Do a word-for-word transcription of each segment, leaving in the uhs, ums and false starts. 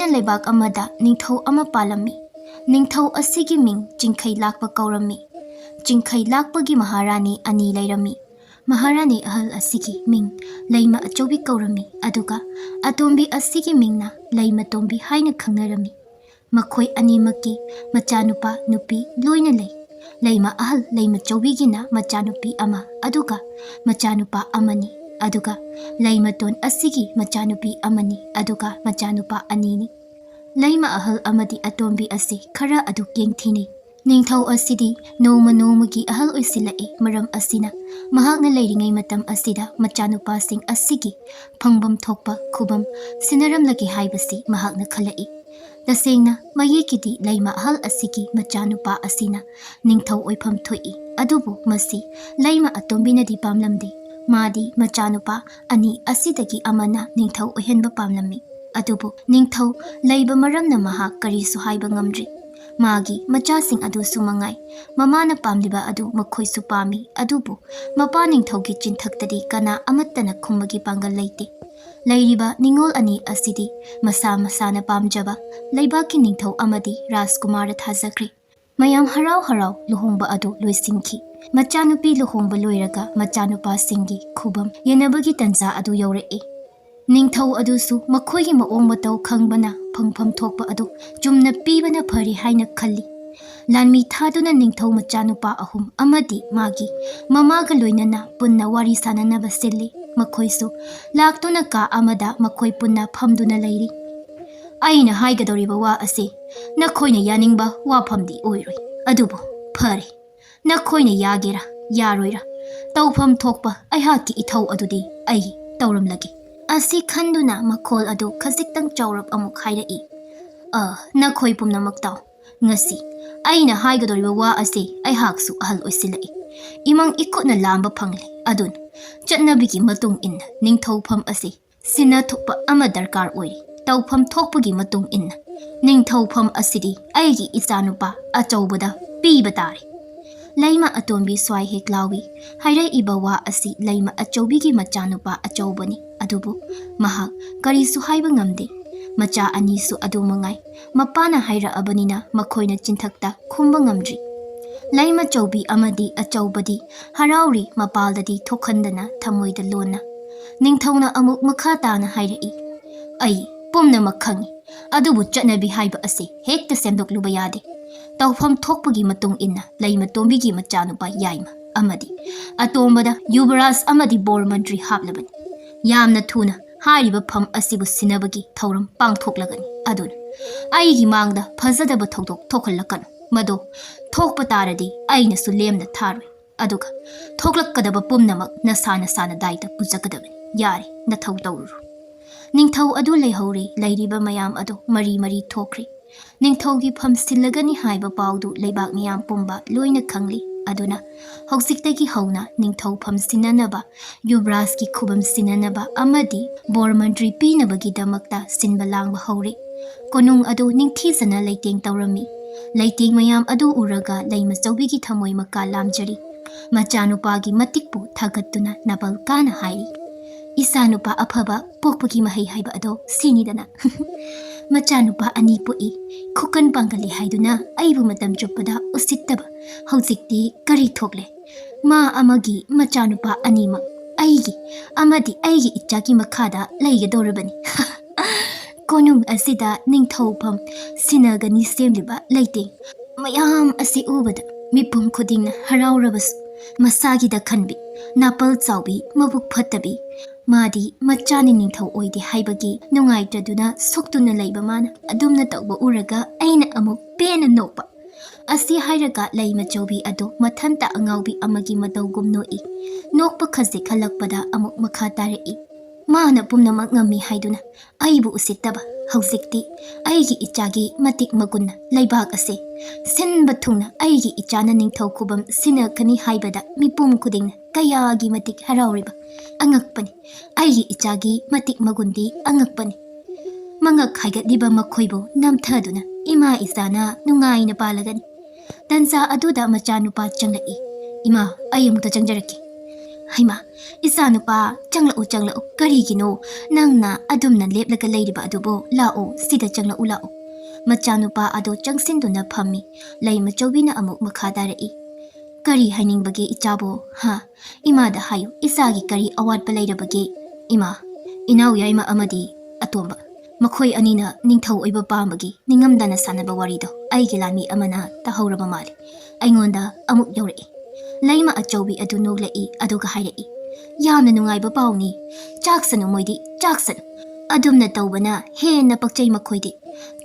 ꯂꯩꯕꯥꯛ ꯑꯃꯗ ꯅꯤꯡꯊꯧ ꯑꯃ ꯄꯥꯜꯂꯝꯃꯤ꯫ ꯅꯤꯡꯊꯧ ꯑꯁꯤꯒꯤ ꯃꯤꯡ ꯆꯤꯡꯈꯩ ꯂꯥꯛꯄ ꯀꯧꯔꯝꯃꯤ꯫ ꯆꯤꯡꯈꯩ ꯂꯥꯛꯄꯒꯤ ꯃꯍꯥꯔꯥꯅꯤ ꯑꯅꯤ ꯂꯩꯔꯝꯃꯤ꯫ ꯃꯍꯥꯔꯥꯅꯤ ꯑꯍꯜ ꯑꯁꯤꯒꯤ ꯃꯤꯡ ꯂꯩꯃ ꯑꯆꯧꯕꯤ ꯀꯧꯔꯝꯃꯤ, ꯑꯗꯨꯒ ꯑꯇꯣꯝꯕꯤ ꯑꯁꯤꯒꯤ ꯃꯤꯡꯅ ꯂꯩꯃ ꯇꯣꯝꯕꯤ ꯍꯥꯏꯅ ꯈꯪꯅꯔꯝꯃꯤ꯫ ꯃꯈꯣꯏ ꯑꯅꯤꯃꯛꯀꯤ ꯃꯆꯥꯅꯨꯄꯥ ꯅꯨꯄꯤ ꯂꯣꯏꯅ ꯂꯩ꯫ ꯂꯩꯃ ꯑꯍꯜ ꯂꯩꯃ ꯆꯧꯕꯤꯒꯤꯅ ꯃꯆꯥꯅꯨꯄꯤ ꯑꯃ ꯑꯗꯨꯒ ꯃꯆꯥꯅꯨꯄꯥ ꯑꯃꯅꯤ, ꯑꯗꯨꯒ ꯂꯩꯃꯇꯣꯟ ꯑꯁꯤꯒꯤ ꯃꯆꯥꯅꯨꯄꯤ ꯑꯃꯅꯤ ꯑꯗꯨꯒ ꯃꯆꯥꯅꯨꯄꯥ ꯑꯅꯤꯅꯤ꯫ ꯂꯩꯃ ꯑꯍꯜ ꯑꯃꯗꯤ ꯑꯇꯣꯝꯕꯤ ꯑꯁꯤ ꯈꯔ ꯑꯗꯨ ꯀꯦꯡꯊꯤꯅꯩ꯫ ꯅꯤꯡꯊꯧ ꯑꯁꯤꯗꯤ ꯅꯣꯡꯃ ꯅꯣꯡꯃꯒꯤ ꯑꯍꯜ ꯑꯣꯏꯁꯤꯜꯂꯛꯏ꯫ ꯃꯔꯝ ꯑꯁꯤꯅ ꯃꯍꯥꯛꯅ ꯂꯩꯔꯤꯉꯩ ꯃꯇꯝ ꯑꯁꯤꯗ ꯃꯆꯥꯅꯨꯄꯥꯁꯤꯡ ꯑꯁꯤꯒꯤ ꯐꯪꯐꯝ ꯊꯣꯛꯄ ꯈꯨꯕꯝ ꯁꯤꯟꯅꯔꯝꯂꯒꯦ ꯍꯥꯏꯕꯁꯤ ꯃꯍꯥꯛꯅ ꯈꯜꯂꯛꯏ꯫ ꯇꯁꯦꯡꯅ ꯃꯌꯦꯛꯀꯤꯗꯤ ꯂꯩꯃ ꯑꯍꯜ ꯑꯁꯤꯒꯤ ꯃꯆꯥꯅꯨꯄꯥ ꯑꯁꯤꯅ ꯅꯤꯡꯊꯧ ꯑꯣꯏꯐꯝ ꯊꯣꯛꯏ, ꯑꯗꯨꯕꯨ ꯃꯁꯤ ꯂꯩꯃ ꯑꯇꯣꯝꯕꯤꯅꯗꯤ ꯄꯥꯝꯂꯝꯗꯦ꯫ ꯃꯥꯗꯤ ꯃꯆꯥꯅꯨꯄꯥ ꯑꯅꯤ ꯑꯁꯤꯗꯒꯤ ꯑꯃꯅ ꯅꯤꯡꯊꯧ ꯑꯣꯏꯍꯟꯕ ꯄꯥꯝꯂꯝꯃꯤ꯫ ꯑꯗꯨꯕꯨ ꯅꯤꯡꯊꯧ ꯂꯩꯕ ꯃꯔꯝꯅ ꯃꯍꯥꯛ ꯀꯔꯤꯁꯨ ꯍꯥꯏꯕ ꯉꯝꯗ꯭ꯔꯤ꯫ ꯃꯥꯒꯤ ꯃꯆꯥꯁꯤꯡ ꯑꯗꯨꯁꯨ ꯃꯉꯥꯏ꯫ ꯃꯃꯥꯅ ꯄꯥꯝꯂꯤꯕ ꯑꯗꯨ ꯃꯈꯣꯏꯁꯨ ꯄꯥꯝꯃꯤ, ꯑꯗꯨꯕꯨ ꯃꯄꯥ ꯅꯤꯡꯊꯧꯒꯤ ꯆꯤꯟꯊꯛꯇꯗꯤ ꯀꯅꯥ ꯑꯃꯠꯇꯅ ꯈꯨꯝꯕꯒꯤ ꯄꯥꯡꯒꯜ ꯂꯩꯇꯦ꯫ ꯂꯩꯔꯤꯕ ꯅꯤꯡꯉꯣꯜ ꯑꯅꯤ ꯑꯁꯤꯗꯤ ꯃꯁꯥ ꯃꯁꯥꯅ ꯄꯥꯝꯖꯕ ꯂꯩꯕꯥꯛꯀꯤ ꯅꯤꯡꯊꯧ ꯑꯃꯗꯤ ꯔꯥꯖꯀꯨꯃꯥꯔꯗ ꯊꯥꯖꯈ꯭ꯔꯦ꯫ ꯃꯌꯥꯝ ꯍꯔꯥꯎ ꯍꯔꯥꯎ ꯂꯨꯍꯣꯡꯕ ꯑꯗꯨ ꯂꯣꯏꯁꯤꯟꯈꯤ꯫ ꯃꯆꯥꯅꯨꯄꯤ ꯂꯨꯍꯣꯡꯕ ꯂꯣꯏꯔꯒ ꯃꯆꯥꯅꯨꯄꯥꯁꯤꯡꯒꯤ ꯈꯨꯕꯝ ꯌꯦꯟꯅꯕꯒꯤ ꯇꯟꯖꯥ ꯑꯗꯨ ꯌꯧꯔꯛꯏ꯫ ꯅꯤꯡꯊꯧ ꯑꯗꯨꯁꯨ ꯃꯈꯣꯏꯒꯤ ꯃꯑꯣꯡ ꯃꯇꯧ ꯈꯪꯕꯅ ꯐꯪꯐꯝ ꯊꯣꯛꯄ ꯑꯗꯨ ꯆꯨꯝꯅ ꯄꯤꯕꯅ ꯐꯔꯦ ꯍꯥꯏꯅ ꯈꯜꯂꯤ꯫ ꯂꯥꯟꯃꯤ ꯊꯥꯗꯨꯅ ꯅꯤꯡꯊꯧ ꯃꯆꯥꯅꯨꯄꯥ ꯑꯍꯨꯝ ꯑꯃꯗꯤ ꯃꯥꯒꯤ ꯃꯃꯥꯒ ꯂꯣꯏꯅꯅ ꯄꯨꯟꯅ ꯋꯥꯔꯤ ꯁꯥꯅꯅꯕ ꯁꯤꯜꯂꯤ꯫ ꯃꯈꯣꯏꯁꯨ ꯂꯥꯛꯇꯨꯅ ꯀꯥ ꯑꯃꯗ ꯃꯈꯣꯏ ꯄꯨꯟꯅ ꯐꯝꯗꯨꯅ ꯂꯩꯔꯤ꯫ ꯑꯩꯅ ꯍꯥꯏꯒꯗꯧꯔꯤꯕ ꯋꯥ ꯑꯁꯤ ꯅꯈꯣꯏꯅ ꯌꯥꯅꯤꯡꯕ ꯋꯥꯐꯝꯗꯤ ꯑꯣꯏꯔꯣꯏ, ꯑꯗꯨꯕꯨ ꯐꯔꯦ, ꯅꯈꯣꯏꯅ ꯌꯥꯒꯦꯔꯥ ꯌꯥꯔꯣꯏꯔꯥ, ꯇꯧꯐꯝ ꯊꯣꯛꯄ ꯑꯩꯍꯥꯛꯀꯤ ꯏꯊꯧ ꯑꯗꯨꯗꯤ ꯑꯩ ꯇꯧꯔꯝꯂꯒꯦ꯫ ꯑꯁꯤ ꯈꯟꯗꯨꯅ ꯃꯈꯣꯜ ꯑꯗꯨ ꯈꯖꯤꯛꯇꯪ ꯆꯥꯎꯔꯞ ꯑꯃꯨꯛ ꯍꯥꯏꯔꯛꯏ, "ꯑ, ꯅꯈꯣꯏ ꯄꯨꯝꯅꯃꯛ ꯇꯥꯎ꯫ ꯉꯁꯤ ꯑꯩꯅ ꯍꯥꯏꯒꯗꯧꯔꯤꯕ ꯋꯥ ꯑꯁꯤ ꯑꯩꯍꯥꯛꯁꯨ ꯑꯍꯜ ꯑꯣꯏꯁꯤꯜꯂꯛꯏ꯫ ꯏꯃꯪ ꯏꯀꯨꯠꯅ ꯂꯥꯝꯕ ꯐꯪꯂꯦ꯫ ꯑꯗꯨꯅ ꯆꯠꯅꯕꯤꯒꯤ ꯃꯇꯨꯡ ꯏꯟꯅ ꯅꯤꯡꯊꯧꯐꯝ ꯑꯁꯤ ꯁꯤꯟꯅ ꯊꯣꯛꯄ ꯑꯃ ꯗꯔꯀꯥꯔ ꯑꯣꯏꯔꯤ꯫ ꯇꯧꯐꯝ ꯊꯣꯛꯄꯒꯤ ꯃꯇꯨꯡ ꯏꯟꯅ ꯅꯤꯡꯊꯧꯐꯝ ꯑꯁꯤꯗꯤ ꯑꯩꯒꯤ ꯏꯆꯥꯅꯨꯄꯥ ꯑꯆꯧꯕꯗ ꯄꯤꯕ ꯇꯥꯔꯦ꯫" ꯂꯩꯃ ꯑꯇꯣꯝꯕꯤ ꯁ꯭ꯋꯥꯏ ꯍꯦꯛ ꯂꯥꯎꯏ꯫ ꯍꯥꯏꯔꯛꯏꯕ ꯋꯥ ꯑꯁꯤ ꯂꯩꯃ ꯑꯆꯧꯕꯤꯒꯤ ꯃꯆꯥꯅꯨꯄꯥ ꯑꯆꯧꯕꯅꯤ, ꯑꯗꯨꯕꯨ ꯃꯍꯥꯛ ꯀꯔꯤꯁꯨ ꯍꯥꯏꯕ ꯉꯝꯗꯦ꯫ ꯃꯆꯥ ꯑꯅꯤꯁꯨ ꯑꯗꯨ ꯃꯉꯥꯏ꯫ ꯃꯄꯥꯅ ꯍꯥꯏꯔꯛꯑꯕꯅꯤꯅ ꯃꯈꯣꯏꯅ ꯆꯤꯟꯊꯛꯇ ꯈꯨꯝꯕ ꯉꯝꯗ꯭ꯔꯤ꯫ ꯂꯩꯃꯆꯧꯕꯤ ꯑꯃꯗꯤ ꯑꯆꯧꯕꯗꯤ ꯍꯔꯥꯎꯔꯤ, ꯃꯄꯥꯜꯗꯗꯤ ꯊꯣꯛꯍꯟꯗꯅ ꯊꯃꯣꯏꯗ ꯂꯣꯟꯅ꯫ ꯅꯤꯡꯊꯧꯅ ꯑꯃꯨꯛ ꯃꯈꯥ ꯇꯥꯅ ꯍꯥꯏꯔꯛꯏ, "ꯑꯩ ꯄꯨꯝꯅꯃꯛ ꯈꯪꯏ, ꯑꯗꯨꯕꯨ ꯆꯠꯅꯕꯤ ꯍꯥꯏꯕ ꯑꯁꯤ ꯍꯦꯛꯇ ꯁꯦꯝꯗꯣꯛꯂꯨꯕ ꯌꯥꯗꯦ꯫ ꯇꯧꯐꯝ ꯊꯣꯛꯄꯒꯤ ꯃꯇꯨꯡ ꯏꯟꯅ ꯂꯩꯃꯇꯣꯝꯕꯤꯒꯤ ꯃꯆꯥꯅꯨꯄꯥ ꯌꯥꯏꯃ ꯑꯃꯗꯤ ꯑꯇꯣꯝꯕꯗ ꯌꯨꯕꯔꯥꯖ ꯑꯃꯗꯤ ꯕꯣꯔ ꯃꯟꯇ꯭ꯔꯤ ꯍꯥꯞꯂꯕꯅꯤ꯫ ꯌꯥꯝꯅ ꯊꯨꯅ ꯍꯥꯏꯔꯤꯕ ꯐꯝ ꯑꯁꯤꯕꯨ ꯁꯤꯟꯅꯕꯒꯤ ꯊꯧꯔꯝ ꯄꯥꯡꯊꯣꯛꯂꯒꯅꯤ꯫ ꯑꯗꯨꯅ ꯑꯩꯒꯤ ꯃꯥꯡꯗ ꯐꯖꯗꯕ ꯊꯧꯗꯣꯛ ꯊꯣꯛꯍꯜꯂꯛꯀꯅꯨ꯫ ꯃꯗꯣ ꯊꯣꯛꯄ ꯇꯥꯔꯗꯤ ꯑꯩꯅꯁꯨ ꯂꯦꯝꯅ ꯊꯥꯔꯣꯏ꯫ ꯑꯗꯨꯒ ꯊꯣꯛꯂꯛꯀꯗꯕ ꯄꯨꯝꯅꯃꯛ ꯅꯁꯥ ꯅꯁꯥꯅ ꯗꯥꯏꯇ ꯄꯨꯖꯒꯗꯕꯅꯤ꯫ ꯌꯥꯔꯦ, ꯅꯊꯧ ꯇꯧꯔꯨꯔꯣ꯫" ꯅꯤꯡꯊꯧ ꯑꯗꯨ ꯂꯩꯍꯧꯔꯦ꯫ ꯂꯩꯔꯤꯕ ꯃꯌꯥꯝ ꯑꯗꯨ ꯃꯔꯤ ꯃꯔꯤ ꯊꯣꯛꯈ꯭ꯔꯦ꯫ ꯅꯤꯡꯊꯧꯒꯤ ꯐꯝ ꯁꯤꯜꯂꯒꯅꯤ ꯍꯥꯏꯕ ꯄꯥꯎꯗꯨ ꯂꯩꯕꯥꯛ ꯃꯤꯌꯥꯝ ꯄꯨꯝꯕ ꯂꯣꯏꯅ ꯈꯪꯂꯤ꯫ ꯑꯗꯨꯅ ꯍꯧꯖꯤꯛꯇꯒꯤ ꯍꯧꯅ ꯅꯤꯡꯊꯧ ꯐꯝ ꯁꯤꯟꯅꯅꯕ, ꯌꯨꯕꯔꯥꯖꯀꯤ ꯈꯨꯕꯝ ꯁꯤꯟꯅꯅꯕ ꯑꯃꯗꯤ ꯕꯣꯔ ꯃꯟꯇ꯭ꯔꯤ ꯄꯤꯅꯕꯒꯤꯗꯃꯛꯇ ꯁꯤꯟꯕ ꯂꯥꯡꯕ ꯍꯧꯔꯦ꯫ ꯀꯣꯅꯨꯡ ꯑꯗꯨ ꯅꯤꯡꯊꯤꯖꯅ ꯂꯩꯇꯦꯡ ꯇꯧꯔꯝꯃꯤ꯫ ꯂꯩꯇꯦꯡ ꯃꯌꯥꯝ ꯑꯗꯨ ꯎꯔꯒ ꯂꯩꯃꯆꯧꯕꯤꯒꯤ ꯊꯃꯣꯏ ꯃꯀꯥ ꯂꯥꯝꯖꯔꯤ꯫ ꯃꯆꯥꯅꯨꯄꯥꯒꯤ ꯃꯇꯤꯛꯄꯨ ꯊꯥꯒꯠꯇꯨꯅ ꯅꯥꯄꯜ ꯀꯥꯅ ꯍꯥꯏꯔꯤ, "ꯏꯆꯥꯅꯨꯄꯥ ꯑꯐꯕ ꯄꯣꯛꯄꯒꯤ ꯃꯍꯩ ꯍꯥꯏꯕ ꯑꯗꯣ ꯁꯤꯅꯤꯗꯅ꯫ ꯃꯆꯥꯅꯨꯄꯥ ꯑꯅꯤ ꯄꯣꯛꯏ, ꯈꯨꯀꯟ ꯄꯥꯡꯒꯜꯂꯤ ꯍꯥꯏꯗꯨꯅ ꯑꯩꯕꯨ ꯃꯇꯝ ꯆꯨꯞꯄꯗ ꯎꯁꯤꯠꯇꯕ꯫ ꯍꯧꯖꯤꯛꯇꯤ ꯀꯔꯤ ꯊꯣꯛꯂꯦ? ꯃꯥ ꯑꯃꯒꯤ ꯃꯆꯥꯅꯨꯄꯥ ꯑꯅꯤꯃꯛ ꯑꯩꯒꯤ ꯑꯃꯗꯤ ꯑꯩꯒꯤ ꯏꯆꯥꯒꯤ ꯃꯈꯥꯗ ꯂꯩꯒꯗꯧꯔꯕꯅꯤ꯫" ꯀꯣꯅꯨꯡ ꯑꯁꯤꯗ ꯅꯤꯡꯊꯧꯐꯝ ꯁꯤꯟꯅꯒꯅꯤ ꯁꯦꯝꯂꯤꯕ ꯂꯩꯇꯦꯡ ꯃꯌꯥꯝ ꯑꯁꯤ ꯎꯕꯗ ꯃꯤꯄꯨꯝ ꯈꯨꯗꯤꯡꯅ ꯍꯔꯥꯎꯔꯕꯁꯨ, ꯃꯁꯥꯒꯤꯗ ꯈꯟꯕꯤ, ꯅꯥꯄꯜ ꯆꯥꯎꯕꯤ, ꯃꯕꯨꯛ ꯐꯠꯇꯕꯤ, ꯃꯥꯗꯤ ꯃꯆꯥꯅꯤ ꯅꯤꯡꯊꯧ ꯑꯣꯏꯗꯦ ꯍꯥꯏꯕꯒꯤ ꯅꯨꯡꯉꯥꯏꯇꯗꯨꯅ ꯁꯣꯛꯇꯨꯅ ꯂꯩꯕ ꯃꯥꯅ ꯑꯗꯨꯝꯅ ꯇꯧꯕ ꯎꯔꯒ ꯑꯩꯅ ꯑꯃꯨꯛ ꯄꯦꯟꯅ ꯅꯣꯛꯄ꯫ ꯑꯁꯤ ꯍꯥꯏꯔꯒ ꯂꯩꯃꯆꯧꯕꯤ ꯑꯗꯨ ꯃꯊꯟꯇ ꯑꯉꯥꯎꯕꯤ ꯑꯃꯒꯤ ꯃꯇꯧꯒꯨꯝ ꯅꯣꯛꯏ꯫ ꯅꯣꯛꯄ ꯈꯖꯤꯛ ꯍꯜꯂꯛꯄꯗ ꯑꯃꯨꯛ ꯃꯈꯥ ꯇꯥꯔꯛꯏ, "ꯃꯥꯅ ꯄꯨꯝꯅꯃꯛ ꯉꯝꯃꯤ ꯍꯥꯏꯗꯨꯅ ꯑꯩꯕꯨ ꯎꯁꯤꯠꯇꯕ꯫ ꯍꯧꯖꯤꯛꯇꯤ ꯑꯩꯒꯤ ꯏꯆꯥꯒꯤ ꯃꯇꯤꯛ ꯃꯒꯨꯟꯅ ꯂꯩꯕꯥꯛ ꯑꯁꯦ ꯁꯤꯟꯕ ꯊꯨꯡꯅ ꯑꯩꯒꯤ ꯏꯆꯥꯅ ꯅꯤꯡꯊꯧ ꯈꯨꯕꯝ ꯁꯤꯟꯅꯒꯅꯤ ꯍꯥꯏꯕꯗ ꯃꯤꯄꯨꯝ ꯈꯨꯗꯤꯡꯅ ꯀꯌꯥꯒꯤ ꯃꯇꯤꯛ ꯍꯔꯥꯎꯔꯤꯕ꯫ ꯑꯉꯛꯄꯅꯤ꯫ ꯑꯩꯒꯤ ꯏꯆꯥꯒꯤ ꯃꯇꯤꯛ ꯃꯒꯨꯟꯗꯤ ꯑꯉꯛꯄꯅꯤ꯫ ꯃꯉꯛ ꯍꯥꯏꯒꯠꯂꯤꯕ ꯃꯈꯣꯏꯕꯨ ꯅꯝꯊꯗꯨꯅ ꯏꯃꯥ ꯏꯆꯥꯅ ꯅꯨꯡꯉꯥꯏꯅ ꯄꯥꯜꯂꯒꯅꯤ꯫" ꯇꯟꯖꯥ ꯑꯗꯨꯗ ꯃꯆꯥꯅꯨꯄꯥ ꯆꯪꯂꯛꯏ꯫ "ꯏꯃꯥ, ꯑꯩ ꯑꯃꯨꯛꯇ ꯆꯪꯖꯔꯛꯀꯦ꯫" "ꯍꯩꯃꯥ, ꯏꯆꯥꯅꯨꯄꯥ, ꯆꯪꯂꯛꯎ, ꯆꯪꯂꯛꯎ꯫ ꯀꯔꯤꯒꯤꯅꯣ ꯅꯪꯅ ꯑꯗꯨꯝꯅ ꯂꯦꯞꯂꯒ ꯂꯩꯔꯤꯕ ꯑꯗꯨꯕꯨ? ꯂꯥꯛꯑꯣ, ꯁꯤꯗ ꯆꯪꯂꯛꯎ, ꯂꯥꯛꯑꯣ꯫" ꯃꯆꯥꯅꯨꯄꯥ ꯑꯗꯣ ꯆꯪꯁꯤꯟꯗꯨꯅ ꯐꯝꯃꯤ꯫ ꯂꯩꯃꯆꯧꯕꯤꯅ ꯑꯃꯨꯛ ꯃꯈꯥ ꯇꯥꯔꯛꯏ, "ꯀꯔꯤ ꯍꯥꯏꯅꯤꯡꯕꯒꯦ ꯏꯆꯥꯕꯣ? ꯍꯥ? ꯏꯃꯥꯗ ꯍꯥꯏꯌꯨ, ꯏꯆꯥꯒꯤ ꯀꯔꯤ ꯑꯋꯥꯠꯄ ꯂꯩꯔꯕꯒꯦ?" "ꯏꯃꯥ, ꯏꯅꯥꯎ ꯌꯥꯏꯃ ꯑꯃꯗꯤ ꯑꯇꯣꯝꯕ, ꯃꯈꯣꯏ ꯑꯅꯤꯅ ꯅꯤꯡꯊꯧ ꯑꯣꯏꯕ ꯄꯥꯝꯕꯒꯤ ꯅꯤꯡꯉꯝꯗꯅ ꯁꯥꯟꯅꯕ ꯋꯥꯔꯤꯗꯣ ꯑꯩꯒꯤ ꯂꯥꯟꯃꯤ ꯑꯃꯅ ꯇꯥꯍꯧꯔꯕ ꯃꯥꯜꯂꯤ꯫ ꯑꯩꯉꯣꯟꯗ ꯑꯃꯨꯛ ꯌꯧꯔꯛꯏ꯫" ꯂꯩꯃ ꯑꯆꯧꯕꯤ ꯑꯗꯨ ꯅꯣꯛꯂꯛꯏ, ꯑꯗꯨꯒ ꯍꯥꯏꯔꯛꯏ, "ꯌꯥꯝꯅ ꯅꯨꯡꯉꯥꯏꯕ ꯄꯥꯎꯅꯤ꯫ ꯆꯥꯛꯁꯅꯨ ꯃꯣꯏꯗꯤ, ꯆꯥꯛꯁꯅꯨ꯫ ꯑꯗꯨꯝꯅ ꯇꯧꯕꯅ ꯍꯦꯟꯅ ꯄꯛꯆꯩ ꯃꯈꯣꯏꯗꯤ꯫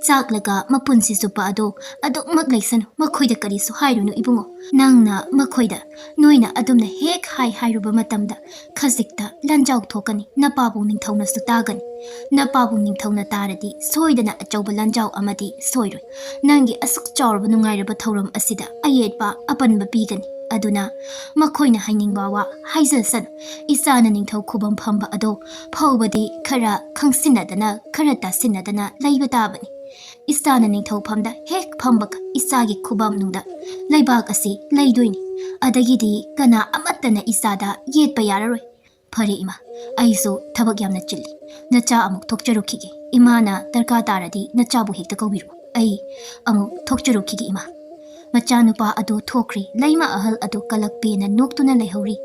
ꯆꯥꯛꯂꯒ ꯃꯄꯨꯟꯁꯤ ꯆꯨꯞꯄ ꯑꯗꯣ ꯑꯗꯨꯃꯛ ꯂꯩꯁꯅꯨ꯫ ꯃꯈꯣꯏꯗ ꯀꯔꯤꯁꯨ ꯍꯥꯏꯔꯨꯅꯨ ꯏꯕꯨꯡꯉꯣ꯫ ꯅꯪꯅ ꯃꯈꯣꯏꯗ ꯅꯣꯏꯅ ꯑꯗꯨꯝꯅ ꯍꯦꯛ ꯍꯥꯏ ꯍꯥꯏꯔꯨꯕ ꯃꯇꯝꯗ ꯈꯖꯤꯛꯇ ꯂꯥꯟꯖꯥꯎ ꯊꯣꯛꯀꯅꯤ꯫ ꯅꯄꯥꯕꯨꯡ ꯅꯤꯡꯊꯧꯅꯁꯨ ꯇꯥꯒꯅꯤ꯫ ꯅꯄꯥꯕꯨꯡ ꯅꯤꯡꯊꯧꯅ ꯇꯥꯔꯗꯤ ꯁꯣꯏꯗꯅ ꯑꯆꯧꯕ ꯂꯥꯟꯖꯥꯎ ꯑꯃꯗꯤ ꯁꯣꯏꯔꯣꯏ꯫ ꯅꯪꯒꯤ ꯑꯁꯨꯛ ꯆꯥꯎꯔꯕ ꯅꯨꯡꯉꯥꯏꯔꯕ ꯊꯧꯔꯝ ꯑꯁꯤꯗ ꯑꯌꯦꯠꯄ ꯑꯄꯟꯕ ꯄꯤꯒꯅꯤ꯫ ꯑꯗꯨꯅ ꯃꯈꯣꯏꯅ ꯍꯥꯏꯅꯤꯡꯕ ꯋꯥ ꯍꯥꯏꯖꯁꯅꯨ꯫ ꯏꯆꯥꯅ ꯅꯤꯡꯊꯧ ꯈꯨꯕꯝ ꯐꯝꯕ ꯑꯗꯣ ꯐꯥꯎꯕꯗꯤ ꯈꯔ ꯈꯪꯁꯤꯟꯅꯗꯅ, ꯈꯔ ꯇꯥꯁꯤꯟꯅꯗꯅ ꯂꯩꯕ ꯇꯥꯕꯅꯤ꯫ ꯏꯆꯥꯅ ꯅꯤꯡꯊꯧ ꯐꯝꯗ ꯍꯦꯛ ꯐꯝꯕꯒ ꯏꯆꯥꯒꯤ ꯈꯨꯕꯝꯅꯨꯡꯗ ꯂꯩꯕꯥꯛ ꯑꯁꯤ ꯂꯩꯗꯣꯏꯅꯤ꯫ ꯑꯗꯒꯤꯗꯤ ꯀꯅꯥ ꯑꯃꯠꯇꯅ ꯏꯆꯥꯗ ꯌꯦꯠꯄ ꯌꯥꯔꯔꯣꯏ꯫ ꯐꯔꯦ ꯏꯃꯥ, ꯑꯩꯁꯨ ꯊꯕꯛ ꯌꯥꯝꯅ ꯆꯤꯜꯂꯤ꯫ ꯅꯆꯥ ꯑꯃꯨꯛ ꯊꯣꯛꯆꯔꯨꯈꯤꯒꯦ꯫ ꯏꯃꯥꯅ ꯗꯔꯀꯥꯔ ꯇꯥꯔꯗꯤ ꯅꯆꯥꯕꯨ ꯍꯦꯛꯇ ꯀꯧꯕꯤꯔꯛꯎ꯫ ꯑꯩ ꯑꯃꯨꯛ ꯊꯣꯛꯆꯔꯨꯈꯤꯒꯦ ꯏꯃꯥ꯫" ꯃꯆꯥꯅꯨꯄꯥ ꯑꯗꯨ ꯊꯣꯛꯈ꯭ꯔꯦ꯫ ꯂꯩꯃ ꯑꯍꯜ ꯑꯗꯨ ꯀꯂꯛꯄꯦꯅ ꯅꯣꯛꯇꯨꯅ ꯂꯩꯍꯧꯔꯤ꯫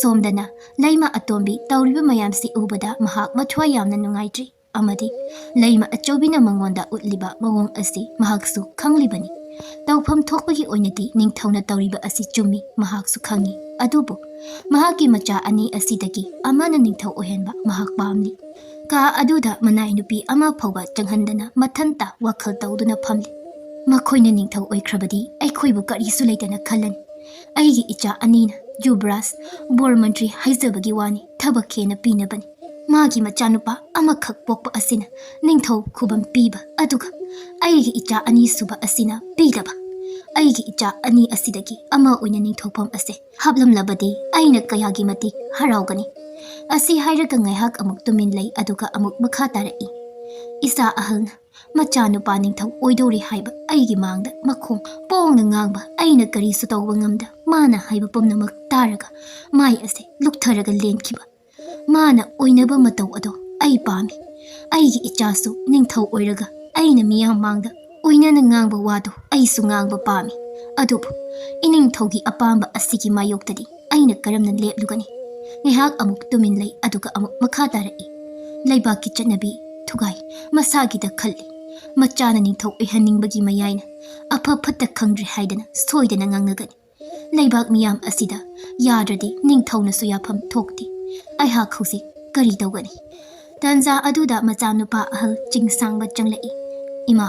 ꯁꯣꯝꯗꯅ ꯂꯩꯃ ꯑꯇꯣꯝꯕꯤ ꯇꯧꯔꯤꯕ ꯃꯌꯥꯝꯁꯤ ꯎꯕꯗ ꯃꯍꯥꯛ ꯃꯊ꯭ꯋꯥꯏ ꯌꯥꯝꯅ ꯅꯨꯡꯉꯥꯏꯇ꯭ꯔꯤ꯫ ꯑꯃꯗꯤ ꯂꯩꯃ ꯑꯆꯧꯕꯤꯅ ꯃꯉꯣꯟꯗ ꯎꯠꯂꯤꯕ ꯃꯑꯣꯡ ꯑꯁꯤ ꯃꯍꯥꯛꯁꯨ ꯈꯪꯂꯤꯕꯅꯤ꯫ ꯇꯧꯐꯝ ꯊꯣꯛꯄꯒꯤ ꯑꯣꯏꯅꯗꯤ ꯅꯤꯡꯊꯧꯅ ꯇꯧꯔꯤꯕ ꯑꯁꯤ ꯆꯨꯝꯃꯤ, ꯃꯍꯥꯛꯁꯨ ꯈꯪꯉꯤ꯫ ꯑꯗꯨꯕꯨ ꯃꯍꯥꯛꯀꯤ ꯃꯆꯥ ꯑꯅꯤ ꯑꯁꯤꯗꯒꯤ ꯑꯃꯅ ꯅꯤꯡꯊꯧ ꯑꯣꯏꯍꯟꯕ ꯃꯍꯥꯛ ꯄꯥꯝꯂꯤ꯫ ꯀꯥ ꯑꯗꯨꯗ ꯃꯅꯥꯏ ꯅꯨꯄꯤ ꯑꯃ ꯐꯥꯎꯕ ꯆꯪꯍꯟꯗꯅ ꯃꯊꯟꯇ ꯋꯥꯈꯜ ꯇꯧꯗꯨꯅ ꯐꯝꯂꯤ꯫ "ꯃꯈꯣꯏꯅ ꯅꯤꯡꯊꯧ ꯑꯣꯏꯈ꯭ꯔꯕꯗꯤ ꯑꯩꯈꯣꯏꯕꯨ ꯀꯔꯤꯁꯨ ꯂꯩꯇꯅ ꯈꯜꯂꯅꯤ꯫ ꯑꯩꯒꯤ ꯏꯆꯥ ꯑꯅꯤꯅ ꯌꯨꯕꯔꯥꯖ, ꯕꯣꯔ ꯃꯟꯇ꯭ꯔꯤ ꯍꯥꯏꯖꯕꯒꯤ ꯋꯥꯅꯤ, ꯊꯕꯛ ꯍꯦꯟꯅ ꯄꯤꯅꯕꯅꯤ꯫ ꯃꯥꯒꯤ ꯃꯆꯥꯅꯨꯄꯥ ꯑꯃꯈꯛ ꯄꯣꯛꯄ ꯑꯁꯤꯅ ꯅꯤꯡꯊꯧ ꯈꯨꯕꯝ ꯄꯤꯕ, ꯑꯗꯨꯒ ꯑꯩꯒꯤ ꯏꯆꯥ ꯑꯅꯤꯁꯨꯕ ꯑꯁꯤꯅ ꯄꯤꯗꯕ꯫ ꯑꯩꯒꯤ ꯏꯆꯥ ꯑꯅꯤ ꯑꯁꯤꯗꯒꯤ ꯑꯃ ꯑꯣꯏꯅ ꯅꯤꯡꯊꯧꯐꯝ ꯑꯁꯦ ꯍꯥꯞꯂꯝꯂꯕꯗꯤ ꯑꯩꯅ ꯀꯌꯥꯒꯤ ꯃꯇꯤꯛ ꯍꯔꯥꯎꯒꯅꯤ꯫" ꯑꯁꯤ ꯍꯥꯏꯔꯒ ꯉꯥꯏꯍꯥꯛ ꯑꯃꯨꯛ ꯇꯨꯃꯤꯟ ꯂꯩ, ꯑꯗꯨꯒ ꯑꯃꯨꯛ ꯃꯈꯥ ꯇꯥꯔꯛꯏ, "ꯏꯆꯥ ꯑꯍꯜꯅ ꯃꯆꯥꯅꯨꯄꯥ ꯅꯤꯡꯊꯧ ꯑꯣꯏꯗꯧꯔꯤ ꯍꯥꯏꯕ ꯑꯩꯒꯤ ꯃꯥꯡꯗ ꯃꯈꯣꯡ ꯄꯣꯡꯅ ꯉꯥꯡꯕ, ꯑꯩꯅ ꯀꯔꯤꯁꯨ ꯇꯧꯕ ꯉꯝꯗ ꯃꯥꯅ ꯍꯥꯏꯕ ꯄꯨꯝꯅꯃꯛ ꯇꯥꯔꯒ ꯃꯥꯏ ꯑꯁꯦ ꯂꯨꯛꯊꯔꯒ ꯂꯦꯟꯈꯤꯕ꯫ ꯃꯥꯅ ꯑꯣꯏꯅꯕ ꯃꯇꯧ ꯑꯗꯣ ꯑꯩ ꯄꯥꯝꯃꯤ꯫ ꯑꯩꯒꯤ ꯏꯆꯥꯁꯨ ꯅꯤꯡꯊꯧ ꯑꯣꯏꯔꯒ ꯑꯩꯅ ꯃꯤꯌꯥꯝ ꯃꯥꯡꯗ ꯑꯣꯏꯅꯅ ꯉꯥꯡꯕ ꯋꯥꯗꯣ ꯑꯩꯁꯨ ꯉꯥꯡꯕ ꯄꯥꯝꯃꯤ꯫ ꯑꯗꯨꯕꯨ ꯏꯅꯤꯡꯊꯧꯒꯤ ꯑꯄꯥꯝꯕ ꯑꯁꯤꯒꯤ ꯃꯥꯌꯣꯛꯇꯗꯤ ꯑꯩꯅ ꯀꯔꯝꯅ ꯂꯦꯞꯂꯨꯒꯅꯤ? ꯉꯥꯏꯍꯥꯛ ꯑꯃꯨꯛ ꯇꯨꯃꯤꯟ ꯂꯩ, ꯑꯗꯨꯒ ꯑꯃꯨꯛ ꯃꯈꯥ ꯇꯥꯔꯛꯏ꯫ ꯂꯩꯕꯥꯛꯀꯤ ꯆꯠꯅꯕꯤ ꯊꯨꯒꯥꯏ꯫ ꯃꯁꯥꯒꯤꯗ ꯈꯜꯂꯤ꯫ ꯃꯆꯥꯅ ꯅꯤꯡꯊꯧ ꯑꯣꯏꯍꯟꯅꯤꯡꯕꯒꯤ ꯃꯌꯥꯏꯅ ꯑꯐ ꯐꯠꯇ ꯈꯪꯗ꯭ꯔꯦ ꯍꯥꯏꯗꯅ ꯁꯣꯏꯗꯅ ꯉꯥꯡꯅꯒꯅꯤ꯫ ꯂꯩꯕꯥꯛ ꯃꯤꯌꯥꯝ ꯑꯁꯤꯗ ꯌꯥꯗ꯭ꯔꯗꯤ ꯅꯤꯡꯊꯧꯅꯁꯨ ꯌꯥꯐꯝ ꯊꯣꯛꯇꯦ꯫ ꯑꯩꯍꯥꯛ ꯍꯧꯖꯤꯛ ꯀꯔꯤ ꯇꯧꯒꯅꯤ? ꯇꯥꯟꯖꯥ ꯑꯗꯨꯗ ꯃꯆꯥꯅꯨꯄꯥ ꯑꯍꯜ ꯆꯤꯡꯁꯥꯡꯕ ꯆꯪꯂꯛꯏ꯫ "ꯏꯃꯥ!"